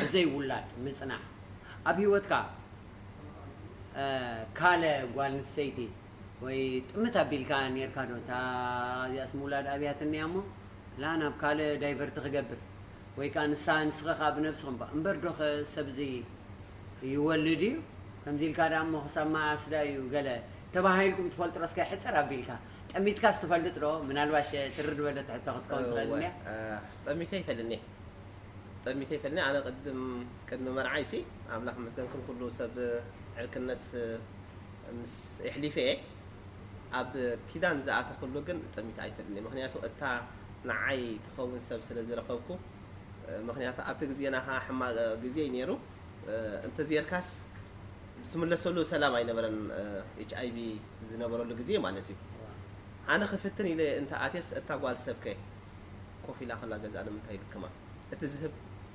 ብዘይ ውላድ ምጽናሕ ኣብ ህይወትካ፣ እ፣ ካለ ጓል ኣንስተይቲ ወይ ጥምት ኣቢልካ ኔርካ ዶ? እታ እዚኣስ ምውላድ ኣብያትኒ እያ እሞ ትላ ናብ ካልእ ዳይቨርቲ ክገብር ወይ ከዓ ንሳ ንስኻ ከዓ ብነብስኹም ባ-፣ እምበር ዶ ኸ ሰብዚ ይወልድ እዩ? ከምዚ ኢልካ ደኣ እሞ ክሳብ መዓስ ደኣ እዩ ገለ ተባሂልኩም ትፈልጡ ዶ? እስከ ሕጽር ኣቢልካ ጠሚትካስ ትፈልጥ ዶ? ምናልባሽ ትርር ዝበለት ሕቶ ክትከውን ትኽእል እወ፣ እንድያ። እ፣ ጠሚተ ይፈልኒ። ጠሚተ ይፈልኒ። ኣነ ቅድም፣ ቅድሚ መርዓይሲ ኣምላኽ መስገንኩም ኩሉ ሰብ ዕርክነት ምስ የሕሊፈ እየ። ኣብ ኪዳን ዝኣተኹሉ ግን ጠሚተ ኣይፈልኒ። ምኽንያቱ እታ ንዓይ ትኸውን ሰብ ስለ ዝረኸብኩ፣ እ፣ ምኽንያቱ ኣብቲ ግዜና ኸዓ ሕማቕ ግዜ እዩ ነይሩ። እ፣ እንተዝየርካስ ዝምለሰሉ ሰላም ኣይነበረን፣ እ፣ ኤች ኣይ ቪ ዝነበረሉ ግዜ ማለት እዩ። ኣነ ክፍትን ኢለ እንተ ኣትየስ እታ ጓል ሰብከ ኮፍ ኢላ ከላ ገዛ ንምንታይ ይልክማ? እቲ ዝህብ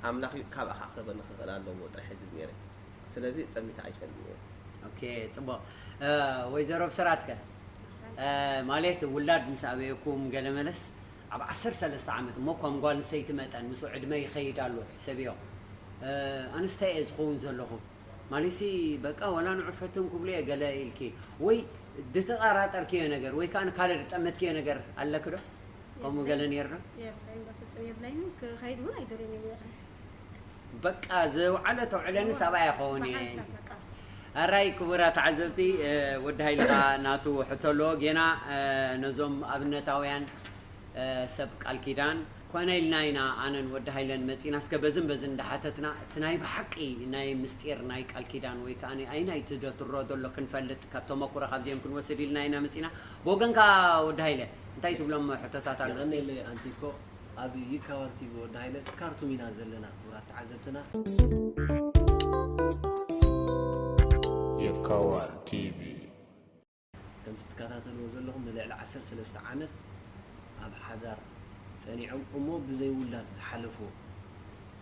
ኣምላኽ እዩ፣ ካብ ኣኻ ክህበኒ ክኽእል ኣለዎ ጥራሕ እየ ዝብል ነይረ። ስለዚ ጠሚተ ኣይፈልጥን እየ። ኦኬ፣ ጽቡቕ። እ፣ ወይዘሮ ብስራትከ? እ፣ ማለት ውላድ ምስ ኣበየኩም ገለ መለስ ኣብ ዓሰርተ ሰለስተ ዓመት እሞ ከም ጓል ኣንስተይቲ መጠን ምስኡ ዕድመ ይኸይድ ኣሎ ሕሰብዮ። እ፣ ኣነስታይ እየ ዝኸውን ዘለኹ። ማለትሲ በቃ ወላ ንዑ ፈትን ክብሉ እየ ገለ ኢልኪ ወይ ዝተጠራጠርክዮ ነገር ወይ ከዓ ንካልእ ዝጠመትክዮ ነገር ኣለኪ ዶ? ከምኡ ገለ ነይሩ ዶ? የብለይን፣ በፍጹም የብለይን። ክኸይድ እውን ኣይደልዮን እየ ነይረ። በቃ ዘውዓለ ተውዕለኒ ሰብኣይ ይኸውን እየ። ብሓንሳብ በቃ። ኣራይ ክቡራት ተዓዘብቲ፣ እ፣ ወዲ ሃይለ ኸዓ ናቱ ሕቶ ኣለዎ። ጌና፣ እ፣ ነዞም ኣብነታውያን፣ እ፣ ሰብ ቃል ኪዳን ኮነ ኢልና ኢና ኣነን ወዲ ሃይለን መጺና እስከ በዝን በዝን እንዳሓተትና እቲ ናይ ብሓቂ ናይ ምስጢር ናይ ቃል ኪዳን ወይ ከዓ ኣይናይ ትደትሮ ዘሎ ክንፈልጥ ካብ ተመኩሮ ካብዚኦም ክንወስድ ኢልና ኢና መጺና። ብወገንካ ወዲ ሃይለ እንታይ ትብሎም ሕቶታት ኣሎ እስኪ? የቐንየለይ ኣንቲ እኮ ኣብ ይካዋን ቲቪ ወዲ ሃይለ ካርቱም ኢና ዘለና ክቡራት ተዓዘብትና። የካዋን ቲቪ። ከምዚ ትከታተልዎ ዘለኹም ንልዕሊ ዓሰርተ ሰለስተ ዓመት ኣብ ሓዳር ጸኒዖም እሞ ብዘይ ውላድ ዝሓለፉ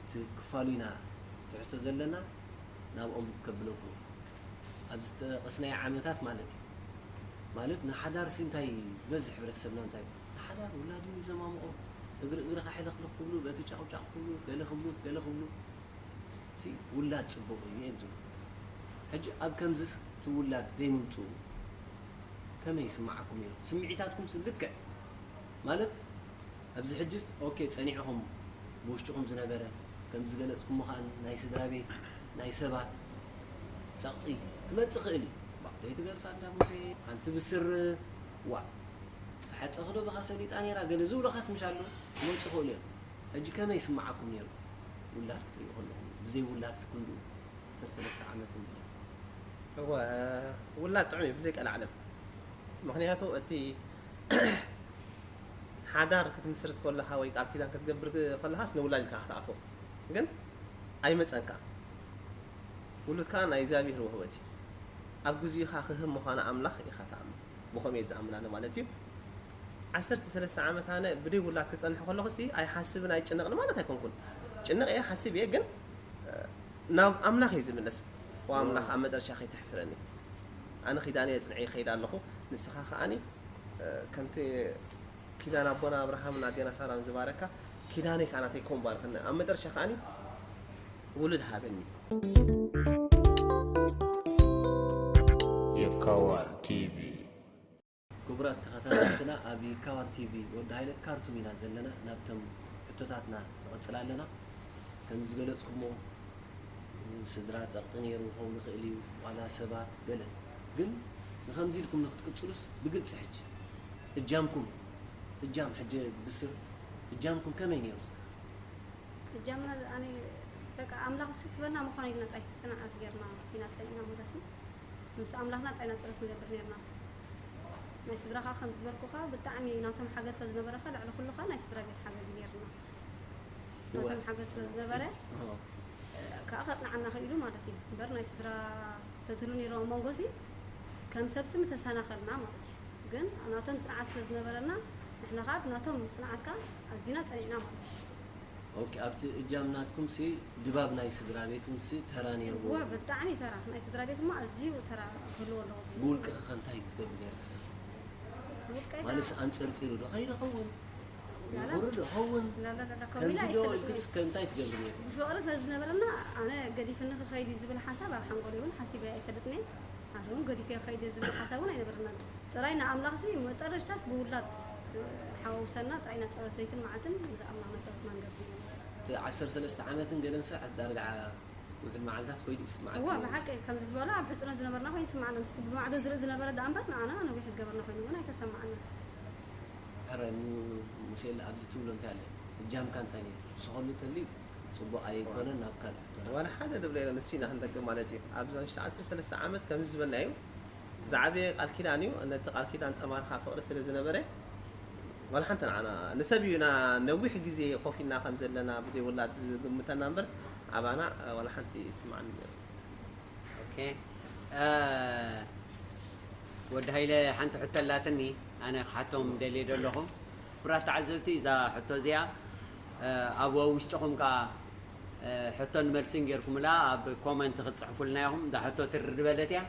እቲ ክፋሉ ኢና ትሕዝቶ ዘለና። ናብኦም ከብለኩም ኣብዚ ጠቐስናዮ ዓመታት ማለት እዩ። ማለት ንሓዳር ሲ እንታይ ዝበዝሕ ሕብረተሰብና እንታይ ንሓዳር ውላድ እዩ ዘማምቖ፣ እግሪ እግርኻ ሕለኽልኽ ክብሉ፣ በቲ ጫቑጫቕ ክብሉ፣ ገለ ክብሉ፣ ገለ ክብሉ ሲ ውላድ ጽቡቕ እዩ እዮም ዝብሉ። ሕጂ ኣብ ከምዚስ እቲ ውላድ ዘይምምጽኡ ከመይ ይስምዓኩም ነይሩ? ስምዒታትኩም ሲ ልክዕ ማለት ኣብዚ ሕጅስ ኦኬ ጸኒዕኹም ብውሽጥኹም ዝነበረ ከም ዝገለጽኩሞ ከኣ ናይ ስድራ ቤት ናይ ሰባት ጸቕጢ ክመጽእ ክእል እዩ። ባ ዘይትገድፋ እንዳ ሙሴ ሓንቲ ብስር ዋ ተሓጸኽዶ ብኻ ሰሊጣ ነይራ ገለ ዝብሉኻስ ምሽ ኣለዉ ክመጽእ ክእሉ እዮም። ሕጂ ከመይ ይስምዓኩም ነይሩ ውላድ ክትሪኡ ከለኹም ብዘይ ውላድ ክንድኡ ዓሰርተ ሰለስተ ዓመት እንድዩ። እወ ውላድ ጥዑም እዩ ብዘይ ቀልዓለም። ምኽንያቱ እቲ ሓዳር ክትምስርት ከለኻ ወይ ቃል ኪዳን ክትገብር ከለኻስ ንውላድ ኢልካ ክትኣትዎ ግን ኣይመፀንካ። ውሉድ ከዓ ናይ እግዚኣብሔር ውህበት እዩ። ኣብ ግዚኡ ከዓ ክህብ ምዃኑ ኣምላኽ ኢኻ ትኣምን። ብኸምኡ እየ ዝኣምን ኣነ ማለት እዩ። ዓሰርተ ሰለስተ ዓመት ኣነ ብደይ ውላድ ክፀንሕ ከለኹ ሲ ኣይሓስብን ኣይጭነቕን ማለት ኣይኮንኩን። ጭንቕ እየ ሓስብ እየ ግን ናብ ኣምላኽ እየ ዝምለስ። ዋ ኣምላኽ ኣብ መጨረሻ ከይተሕፍረኒ። ኣነ ኪዳነይ ኣጽንዐ ይኸይድ ኣለኹ። ንስኻ ከኣኒ ከምቲ ኪዳን ኣቦና ኣብርሃምን ኣዴና ሳራን ዝባረካ ኪዳነይ ከኣ ናተይ ከም ባርክኒ ኣብ መጨረሻ ከኣኒ ውሉድ ሃበኒ። የካዋር ቲቪ። ክቡራት ተኸታተልትና ኣብ ይካዋር ቲቪ ወዲ ሃይለ ካርቱም ኢና ዘለና። ናብቶም ሕቶታትና ንቐጽል ኣለና። ከም ዝገለጽኩሞ ስድራ ጸቕጢ ነይሩ ክኸውን ይኽእል እዩ፣ ዋላ ሰባት ገለ። ግን ንኸምዚ ኢልኩም ንክትቅጽሉስ ብግልጺ ሕጂ እጃምኩም እጃም ሕጂ ብስር እጃምኩም ከመይ ነይሩ? እጃምና ኣነ በቃ ኣምላኽ ሲ ክበና ምዃን ኢልና ጥራይ ጽንዓት ጌርና ኢና ጸኒዕና ማለት እዩ። ምስ ኣምላኽና ጥራይ ኢና ጸሎት ንገብር ኔርና። ናይ ስድራ ኸኣ ከም ዝበልኩኻ ብጣዕሚ ናቶም ሓገዝ ስለ ዝነበረ ኸኣ ልዕሊ ኩሉ ኸኣ ናይ ስድራ ቤት ሓገዝ እዩ ኔርና። ናቶም ሓገዝ ስለ ዝነበረ ከዓ ከጽንዓና ኽኢሉ ማለት እዩ። እምበር ናይ ስድራ ተትህሉ ኔርዎ ኣብ መንጎ ሲ ከም ሰብ ሲ ምተሰናኸልና ማለት እዩ። ግን ናቶም ጽንዓት ስለ ዝነበረና ንሕና ኸኣ ብናቶም ጽንዓት ከኣ ኣዚና ጸኒዕና ማለት እዩ። ኦኬ ኣብቲ እጃም ናትኩም ሲ ድባብ ናይ ስድራ ቤት እውን ሲ ተራ ነይርዎ እወ ብጣዕሚ ተራ ናይ ስድራ ቤት እሞ ኣዝዩ ተራ ክህልዎ ኣለዎ። ብውልቅኺ ከ እንታይ ትገብሪ ነይርክስ ውልቀይ ማለትስ ኣንጸርጺሩ ዶ ከይድ ኸውን ይኹሪ ዶ ኸውን ላላላላ ከምዚ ከሚላ ዶ ኣይፈልጥን ኢልክስ ከ እንታይ ትገብሪ ነይርኪ ብፍቕሪ ስለ ዝነበረና ኣነ ገዲፍኒ ክኸይድ እዩ ዝብል ሓሳብ ኣብ ሓንጎለይ እውን ሓሲበ ኣይፈልጥን እየ። ኣነ እውን ገዲፈ ክኸይድ እየ ዝብል ሓሳብ እውን ኣይነበረናን። ጥራይ ንኣምላኽሲ መጠረሽታስ ብውላድ ሓወውሰና ጥራይ ኢና ጸሎት ለይትን መዓልትን ንኣምላኽና ጸሎትና ንገብር ኢና። እቲ ዓሰርተ ሰለስተ ዓመትን ገለን ሰዓት ዳርጋ ውዕል መዓልታት ኮይኑ ይስምዓካ እዋ ነይሩ። ብሓቂ ከምዚ ዝበሎ ኣብ ሕፅነት ዝነበርና ኮይኑ ይስምዓና ምስቲ ብማዕዶ ዝርኢ ዝነበረ ደኣ እምበር ንዓና ነዊሕ ዝገበርና ኮይኑ እውን ኣይተሰምዓና። ሕረ ኑ- ሙሴ ኣብዚ ትብሎ እንታይ ኣሎ እጃምካ እንታይ ነይሩ ትስኸሉ እንተልዩ ፅቡቕ ኣይኮነን ናብ ካልእ ሕቶና ዋላ ሓደ ዝብለ የለን ንሱ ኢና ክንጠቅም ማለት እዩ። ኣብዚ ንሽተ ዓሰርተ ሰለስተ ዓመት ከምዚ ዝበልናዩ ዝዓበየ ቃል ኪዳን እዩ። ነቲ ቃል ኪዳን ጠማርካ ፍቕሪ ስለ ዝነበረ ዋላ ሓንቲ ንዓና ንሰብ እዩ ና ነዊሕ ግዜ ኮፍ ኢልና ከም ዘለና ብዘይ ውላድ ዝግምተና እምበር ኣባና ዋላ ሓንቲ ይስምዓኒ ነይሩ። ኦኬ እ፣ ወዲ ሃይለ ሓንቲ ሕቶ ኣላትኒ ኣነ ክሓቶም ደልየ ዘለኹ። ክቡራት ተዓዘብቲ እዛ ሕቶ እዚኣ እ፣ ኣብ ውሽጥኹም ከኣ እ፣ ሕቶን መልስን ጌርኩምላ ኣብ ኮመንት ክትጽሕፉልና ኢኹም። እዛ ሕቶ ትርር በለት እያ።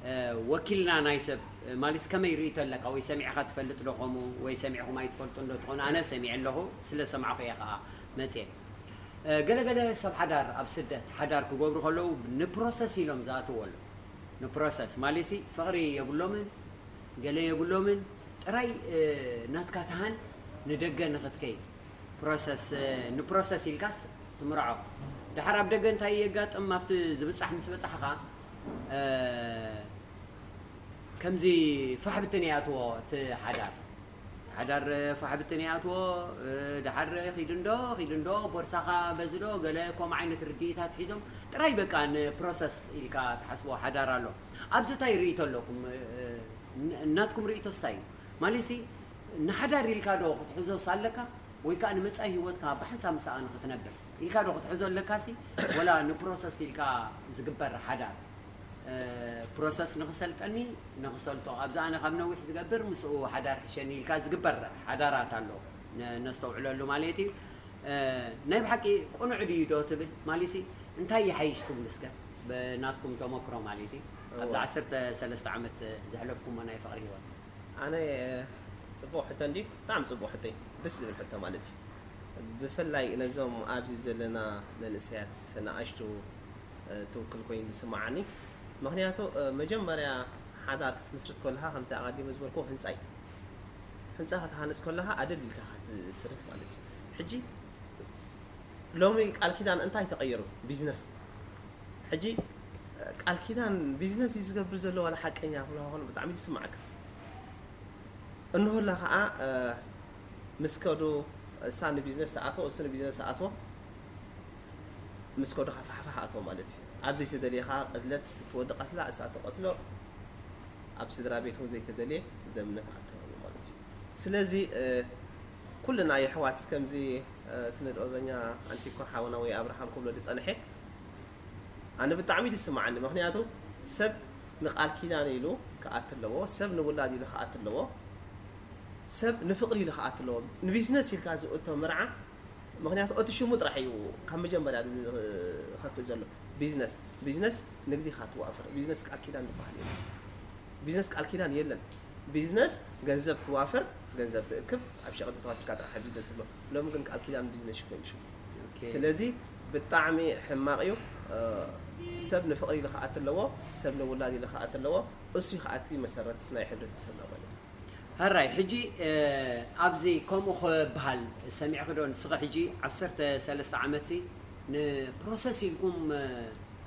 እ፣ ወኪልና ናይ ሰብ እ፣ ማለትስ ከመይ ርእይቶ ኣለካ ወይ ሰሚዕኻ ትፈልጥ ዶ ከምኡ ወይ ሰሚዕኹም ኣይትፈልጡን ዶ ትኾኑ? ኣነ ሰሚዐ ኣለኹ ስለ ሰማዕኹ እየ ከኣ መጽየ። ገለገለ ሰብ ሓዳር ኣብ ስደት ሓዳር ክገብሩ ከለዉ ንፕሮሰስ ኢሎም ዝኣትዎ ኣሎ። ንፕሮሰስ ማለሲ ፍቕሪ የብሎምን ገለ የብሎምን ጥራይ ናትካ ትሃን ንደገ ንኽትከይድ ፕሮሰስ ንፕሮሰስ ኢልካስ ትምርዖ። ድሓር ኣብ ደገ እንታይ የጋጥም ኣብቲ ዝብጻሕ ምስ በጻሕኻ ከምዚ ፋሕብትን ይኣትዎ እቲ ሓዳር። ሓዳር ፋሕ ብትን ይኣትዎ ድሓር ኺድ እንዶ ኺድ እንዶ ቦርሳኻ በዚ ዶ ገለ ከምኡ ዓይነት ርድኢታት ሒዞም ጥራይ በቃ ንፕሮሰስ ኢልካ ትሓስቦ ሓዳር ኣሎ። ኣብዚ እንታይ ርእይቶ ኣለኩም? ናትኩም ርእይቶስ እንታይ እዩ? ማለትሲ ንሓዳር ኢልካ ዶ ክትሕዞስ ኣለካ ወይ ከዓ ንመጻኢ ህይወትካ ብሓንሳብ ምስኣ ንኽትነብር ኢልካ ዶ ክትሕዞ ኣለካሲ ወላ ንፕሮሰስ ኢልካ ዝግበር ሓዳር? ፕሮሰስ ንኽሰልጠኒ ንኽሰልጦ ኣብዚ ኣነ ካብ ነዊሕ ዝገብር ምስኡ ሓዳር ሕሸኒ ኢልካ ዝግበር ሓዳራት ኣሎ ነስተውዕለሉ ማለት እዩ። ናይ ብሓቂ ቁኑዕ ድዩ ዶ ትብል ማለሲ እንታይ ይሓይሽ ትብሉ እስከ? ብናትኩም ተመክሮ ማለት እዩ፣ ኣብዚ እዋ። ዓሰርተ ሰለስተ ዓመት ዘሕለፍኩሞ ናይ ፍቕሪ ህይወት? ኣነ፣ ጽቡቕ ሕቶ እንድዩ፣ ብጣዕሚ ጽቡቕ ሕቶ እዩ። ደስ ዝብል ሕቶ ማለት እዩ። ብፍላይ ነዞም ኣብዚ ዘለና መንእሰያት ንኣሽቱ፣ እ፣ ትውክል ኮይኑ ዝስምዓኒ። ምኽንያቱ፣ እ፣ መጀመርያ ሓዳር ክትምስርት ከለኻ፣ ከምቲ ኣቐዲመ ዝበልኩ፣ ህንጻ እዩ። ህንጻ ክትሃንጽ ከለኻ ኣደል ኢልካ ክትስርት ማለት እዩ። ሕጂ ሎሚ ቃል ኪዳን እንታይ ተቐይሩ? ቢዝነስ። ሕጂ ቃል ኪዳን ቢዝነስ እዩ ዝገብር ዘሎ፣ ዋላ ሓቀኛ ክብልካ ከሎ ብጣዕሚ እዩ ዝስምዓካ። እንሆላ ከዓ፣ እ፣ ምስ ከዱ፣ እሳ ንቢዝነስ ትኣትዎ፣ እሱ ንቢዝነስ ትኣትዎ፣ ምስ ከዱ ከዓ ፋሕፋሕ ኣትዎ ማለት እዩ። ኣብ ዘይተደልየ ከዓ ቅትለት ትወዲ ቀትላ፣ እሳ ትቐትሎ፣ ኣብ ስድራ ቤት እውን ዘይተደልየ ደምነት ኣተወሉ ማለት እዩ። ስለዚ፣ እ፣ ኩልና የሕዋት ከምዚ፣ እ፣ ስነ ጥበበኛ ኣንቲኮ ሓውና ወይ ኣብርሃም ክብሎ ዝጸንሐ፣ ኣነ ብጣዕሚ ዝስምዓኒ። ምኽንያቱ ሰብ ንቃል ኪዳን ኢሉ ክኣት ኣለዎ፣ ሰብ ንውላድ ኢሉ ክኣት ኣለዎ፣ ሰብ ንፍቕሪ ኢሉ ክኣት ኣለዎ። ንቢዝነስ ኢልካ ዝእቶ መርዓ፣ ምኽንያቱ እቲ ሽሙ ጥራሕ እዩ ካብ መጀመርያ ዝኸፍእ ዘሎ። ቢዝነስ፣ ቢዝነስ ንግዲ ኢኻ ትዋፍር፣ ቢዝነስ ቃል ኪዳን ዝበሃል የለን። ቢዝነስ ቃል ኪዳን የለን። ቢዝነስ ገንዘብ ትዋፍር፣ ገንዘብ ትእክብ፣ ኣብ ሸቐጥ ተዋፊርካ ጥራሕ ቢዝነስ ትብሎ። ሎሚ ግን ቃል ኪዳን ቢዝነስ ኮይኑ ሽሙ። ኦኬ። ስለዚ ብጣዕሚ ሕማቕ እዩ። እ፣ ሰብ ንፍቕሪ ኢሉ ክኣት ኣለዎ፣ ሰብ ንውላድ ኢሉ ክኣት ኣለዎ። እሱ እዩ ክኣቲ መሰረት ናይ ሕብረተሰብና ማለት እዩ። ሕራይ፣ ሕጂ፣ እ፣ ኣብዚ ከምኡ ክበሃል ሰሚዕኪ ዶ? ንስኺ ሕጂ ዓሰርተ ሰለስተ ዓመትሲ ንፕሮሰስ ኢልኩም፣ እ፣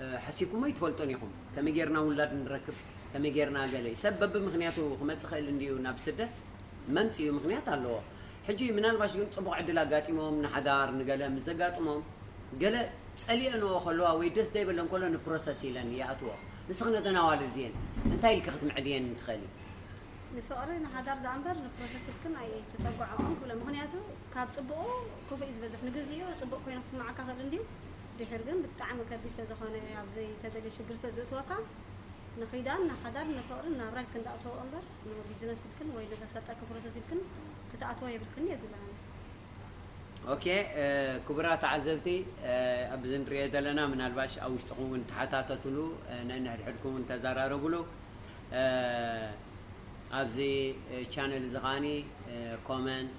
እ፣ ሓሲብኩሞ ኣይትፈልጡን ኢኹም። ከመይ ጌርና ውላድ ንረክብ፣ ከመይ ጌርና ገለ። ሰብ በብምኽንያቱ ክመጽእ ክእል እንድዩ ናብ ስደት፣ መምጽኡ ምኽንያት ኣለዎ። ሕጂ ምናልባሽ ግን ጽቡቕ ዕድል ኣጋጢሞም ንሓዳር ንገለ ምስ ዘጋጥሞም፣ ገለ ጸሊአንኦ ከለዋ ወይ ደስ ዘይበለን ከሎ ንፕሮሰስ ኢለን ይኣትዎ። ንስኺ ነተን ኣዋልድ እዚኤን እንታይ ኢልኪ ክትምዕድየን ትኽእሊ? ንፍቕሪ ንሓዳር ደኣ እምበር ንፕሮሰስ ኢልክን ኣይትጸግዖኦን ክብሎ። ምኽንያቱ ካብ ጽቡቑ ክፉእ እዩ ዝበዝሕ። ንግዚኡ ጽቡቕ ኮይኑ ክስምዓካ ክእል እንድዩ፣ ድሒር ግን ብጣዕሚ ከቢድ ስለ ዝኾነ ኣብ ዘይተደልየ ሽግር ስለ ዝእትወካ ንኺዳን ንሓዳር ንፍቕርን ናብራ ኢልክን ደኣ እተውኦ እምበር ንቢዝነስ ኢልክን ወይ ንዘሳጠኪ ፕሮሰስ ኢልክን ክትኣትዎ የብልክን እየ ዝብል ኣነ። ኦኬ፣ እ፣ ክቡራት ተዓዘብቲ፣ እ፣ ኣብዚ ንሪኦ ዘለና ምናልባሽ ኣብ ውሽጥኹም እውን ተሓታተትሉ፣ እ፣ ነንሕድሕድኩም እውን ተዘራረብሉ። እ፣ ኣብዚ፣ እ፣ ቻነል እዚ ከዓኒ፣ እ፣ ኮመንት፣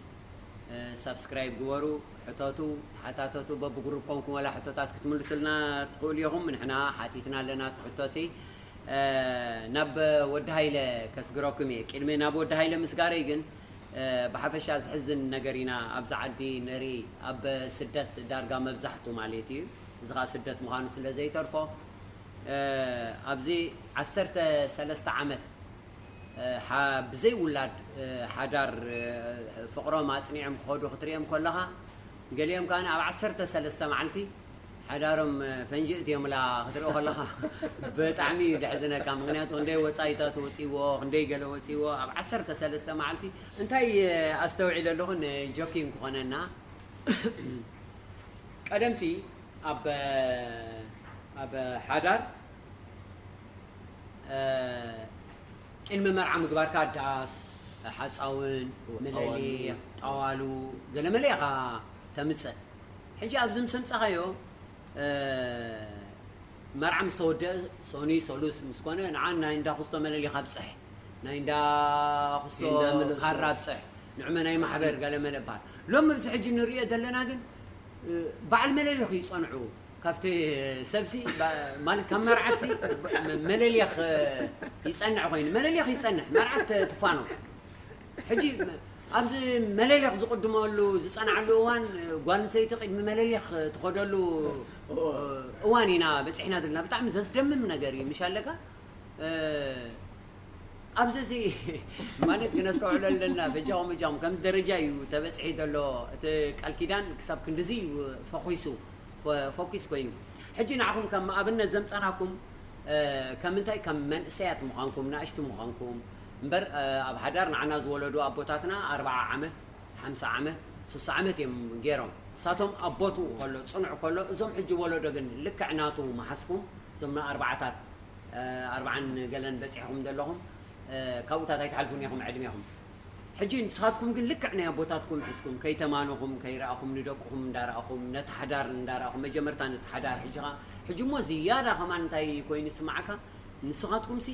እ፣ ሳብስክራይብ ግበሩ፣ ሕተቱ፣ ተሓታተቱ። በብግሩፕ ኮንኩም ዋላ ሕቶታት ክትምልሱልና ትኽእሉ ኢኹም። ንሕና ሓቲትና ኣለና እቲ ሕቶቲ። እ፣ ናብ ወዲ ሃይለ ከስግረኩም እየ። ቅድሚ ናብ ወዲ ሃይለ ምስጋረይ ግን፣ እ፣ ብሓፈሻ ዝሕዝን ነገር ኢና ኣብዚ ዓዲ ንርኢ፣ ኣብ ስደት ዳርጋ መብዛሕቱ ማለት እዩ። እዚ ኸዓ ስደት ምዃኑ ስለ ዘይተርፎ፣ እ፣ ኣብዚ ዓሰርተ ሰለስተ ዓመት፣ እ፣ ሓ-፣ ብዘይ ውላድ፣ እ፣ ሓዳር፣ እ፣ ፍቕሮም ኣጽኒዖም ክኸዱ ክትሪኦም ከለኻ፣ ገሊኦም ከኣ ኣብ ዓሰርተ ሰለስተ መዓልቲ ሓዳሮም፣ እ፣ ፈንጂ እትዮምላ ክትርኢ ከለኻ ብጣዕሚ እዩ ደሕዝነካ። ምኽንያቱ ክንደይ ወጻኢታት ወጺዎ፣ ክንደይ ገለ ወጺዎ፣ ኣብ ዓሰርተ ሰለስተ መዓልቲ። እንታይ፣ እ፣ ኣስተውዒለ ኣለኹ፣ ንጆኪንግ ክኾነና። ቀደምሲ ኣብ፣ ኣብ ሓዳር፣ እ፣ ቅድሚ መርዓ ምግባርካ ዳስ፣ ሓፃውን፣ እወ፣ መለሊኽ፣ ጠዋሉ። ጠዋሉ፣ ገለ መለ ኢኻ ተምፅእ። ሕጂ ኣብዚ ምስ ኣምፃኻዮ፣ እ፣ መርዓ ምስ ተወደአ፣ ሶኒ፣ ሰሉስ ምስ ኮነ፣ ንዓ ናይ እንዳ ኩስቶ መለሊኽ ኣብፅሕ፣ ናይ እንዳ ኩስቶ እንዳ መለሱ። ካራ ኣብፅሕ፣ ንዑመ ናይ ማሕበር ገለ መለ ይበሃል። ሎሚ ኣብዚ ሕጂ ንሪኦ ዘለና ግን፣ እ፣ በዓል መለሊኽ ይፀንዑ። ካብቲ ሰብሲ፣ ባ-፣ ማለት ካብ መርዓትሲ፣ መ-፣ መለሊኽ ይጸንዕ ኮይኑ፣ መለሊኽ ይጸንሕ፣ መርዓት ትፋኖ። ሕጂ ኣብዚ መለሊኽ ዝቕድመሉ ዝጸንዓሉ እዋን፣ ጓል ኣንስተይቲ ቅድሚ መለሊኽ ትኸደሉ እዋን ኢና በጺሕና ዘለና። ብጣዕሚ ዘስደምም ነገር እዩ፣ ምሽ ኣለካ? እ፣ ኣብዚ እዚ ማለት ክነስተውዕሎ ኣለና። በጃኹም፣ በጃኹም፣ ከምዚ ደረጃ እዩ ተበጺሒ ዘሎ። እቲ ቃል ኪዳን ክሳብ ክንድዚ እዩ ፈኺሱ፣ ፈ-፣ ፎኪስ ኮይኑ። ሕጂ ንዓኹም ከም ኣብነት ዘምጻናኩም፣ እ፣ ከም እንታይ? ከም መንእሰያት ምዃንኩም፣ ናእሽቱ ምዃንኩም እምበር፣ እ፣ ኣብ ሓዳር ንዓና ዝወለዱ ኣቦታትና ኣርብዓ ዓመት፣ ሓምሳ ዓመት፣ ስሳ ዓመት እዮም ገይሮም። ንሳቶም ኣብ ቦትኡ ከሎ፣ ጽኑዕ ከሎ፣ እዞም ሕጂ ወለዶ ግን ልክዕ ናቱ መሓዝኩም፣ እዞም ንኣርባዓታት፣ እ፣ ኣርብዓን ገለን በጺሕኩም ዘለኹም፣ እ፣ ካብኡታት ኣይትሓልፉን ኢኹም ዕድሜኹም። ሕጂ ንስኻትኩም ግን ልክዕ ናይ ኣቦታትኩም ሒዝኩም፣ ከይተማነኹም፣ ከይረኣኹም፣ ንደቅኹም እንዳረኣኹም፣ ነቲ ሓዳር እንዳረኣኹም፣ መጀመርታ ነቲ ሓዳር፣ ሕጂ ኸኣ፣ ሕጂ እሞ ዝያዳ ከማን እንታይ ኮይኑ ይስምዓካ? ንስኻትኩምሲ፣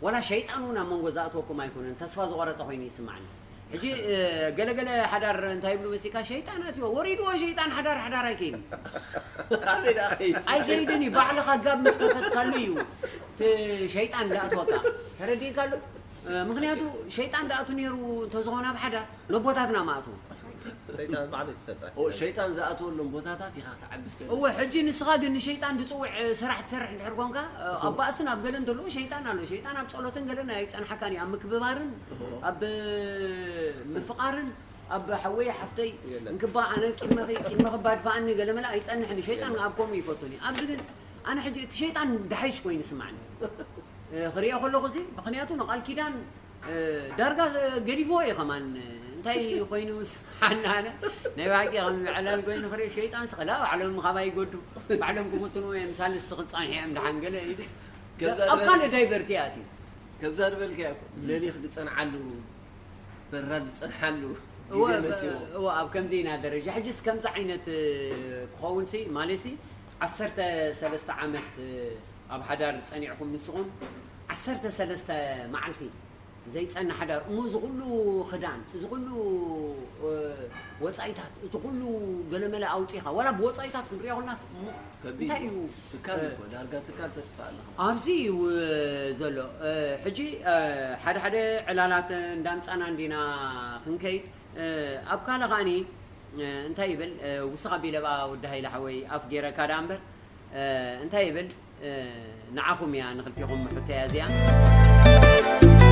ዋላ ሸይጣን እውን ኣብ መንጎ ዝኣትወኩም ኣይኮነን፣ ተስፋ ዝቖረጸ ኮይኑ ይስምዓኒ። ሕጂ፣ እ፣ ገለገለ ሓዳር እንታይ ይብሉ መሲካ፣ "ሸይጣን ኣትዎ፣ ወሪድዎ ሸይጣን፣ ሓዳር፣ ሓዳር ኣይከይድን." ኣበይ ደኣ ከይድ? ኣይከይድን እዩ፣ ባዕልኻ ጋብ ምስ ከፈትካሉ እዩ እቲ ሸይጣን ዝኣትወካ። ተረዲእካ ኣሎ? እ፣ ምኽንያቱ ሸይጣን ዝኣቱ ነይሩ እንተዝኾነ ኣብ ሓዳር፣ ነቦታትና ምኣትዎ። ሰይጣን ባዕሉ ይሰጣ። ኦ፣ ሸይጣን ዝኣትወሎም ቦታታት ኢኻ ትዓቢ ስተለ። እወ፣ ሕጂ ንስኻ ግን ንሸይጣን ዝጽውዕ፣ እ፣ ስራሕ ትሰርሕ እንድሕር ኮንካ፣ እ፣ ኣብ ባእስን ኣብ ገለን ዘለዎ ሸይጣን ኣሎ። ሸይጣን ኣብ ጸሎትን ገለን ኣይጸንሓካን እዩ። ኣብ ምክብባርን ኣብ ምፍቓርን ኣብ ሓወይ ሓፍተይ የለን። እንክባ ኣነ ቂድመኺ ቂድመኺ ባድፋኣኒ ገለ መለ ኣይጸንሕን። ሸይጣን ኣብ ከምኡ ይፈቱን እዩ። ኣብዚ ግን ኣነ ሕጂ እቲ ሸይጣን ድሓይሽ ኮይኑ ይስምዓኒ። እ፣ ክሪኦ ከለኹ እዚ ምኽንያቱ ንቓል ኪዳን፣ እ፣ ዳርጋ ዘ-፣ ገዲፍዎ እዩ ከማን። እንታይ ኮይኑ ስምዓኒ ኣነ ናይ ብሓቂ ከም ዕላል ኮይኑ ክሪኦ ሸይጣን ስኸላ ባዕሎም ካባይ ይጎዱ። ባዕሎም ክፍትኑ እዮም ሳልስቲ ክጻንሑ እዮም ድሓን ገለ ኢሉስ ከምዛ ኣብ ዝበለ- ካልእ ዳይቨርቲ ኣትዩ። ከምዛ ዝበልካያ እኮ ለሊኽ ዝጸንሓሉ በራድ ዝጸንሓሉ እወ፣ ግዜ መጺዎ። እወ፣ ኣብ ከምዚ ኢና ደረጃ። ሕጅስ ከምዚ ዓይነት፣ እ፣ ክኸውን ሲ፣ ማለት ሲ፣ ዓሰርተ ሰለስተ ዓመት፣ እ፣ ኣብ ሓዳር ጸኒዕኩም ንስኹም፣ ዓሰርተ ሰለስተ መዓልቲ ዘይጸንሕ ሓዳር፣ እሞ እዚ ኩሉ ክዳን፣ እዚ ኩሉ፣ እ፣ ወጻኢታት፣ እቲ ኩሉ ገለመለ ኣውጺኻ፣ ዋላ ብወጻኢታት ክንሪኦ ከለናስ፣ እሞ ከቢድ እንታይ እዩ። እዩ? ትካል እ፣ እኮ ዳርጋ ትካል ተጥፋእ ኣለኻ። ኣብዚ እዩ፣ እ፣ ዘሎ። እ፣ ሕጂ፣ እ፣ ሓደ ሓደ ዕላላት እንዳምጻና እንዲና ክንከይድ፣ እ፣ ኣብ ካልእ ከኣኒ፣ እ፣ እንታይ ይብል፣ እ፣ ውስኻ ቢለባ ወዲ ሃይለ ሓወይ ኣፍ ገይረካ ደኣ እምበር፣ እ፣ እንታይ ይብል፣ እ፣ ንዓኹም እያ፣ ንኽልቲኹም ሕቶ እያ እዚኣ።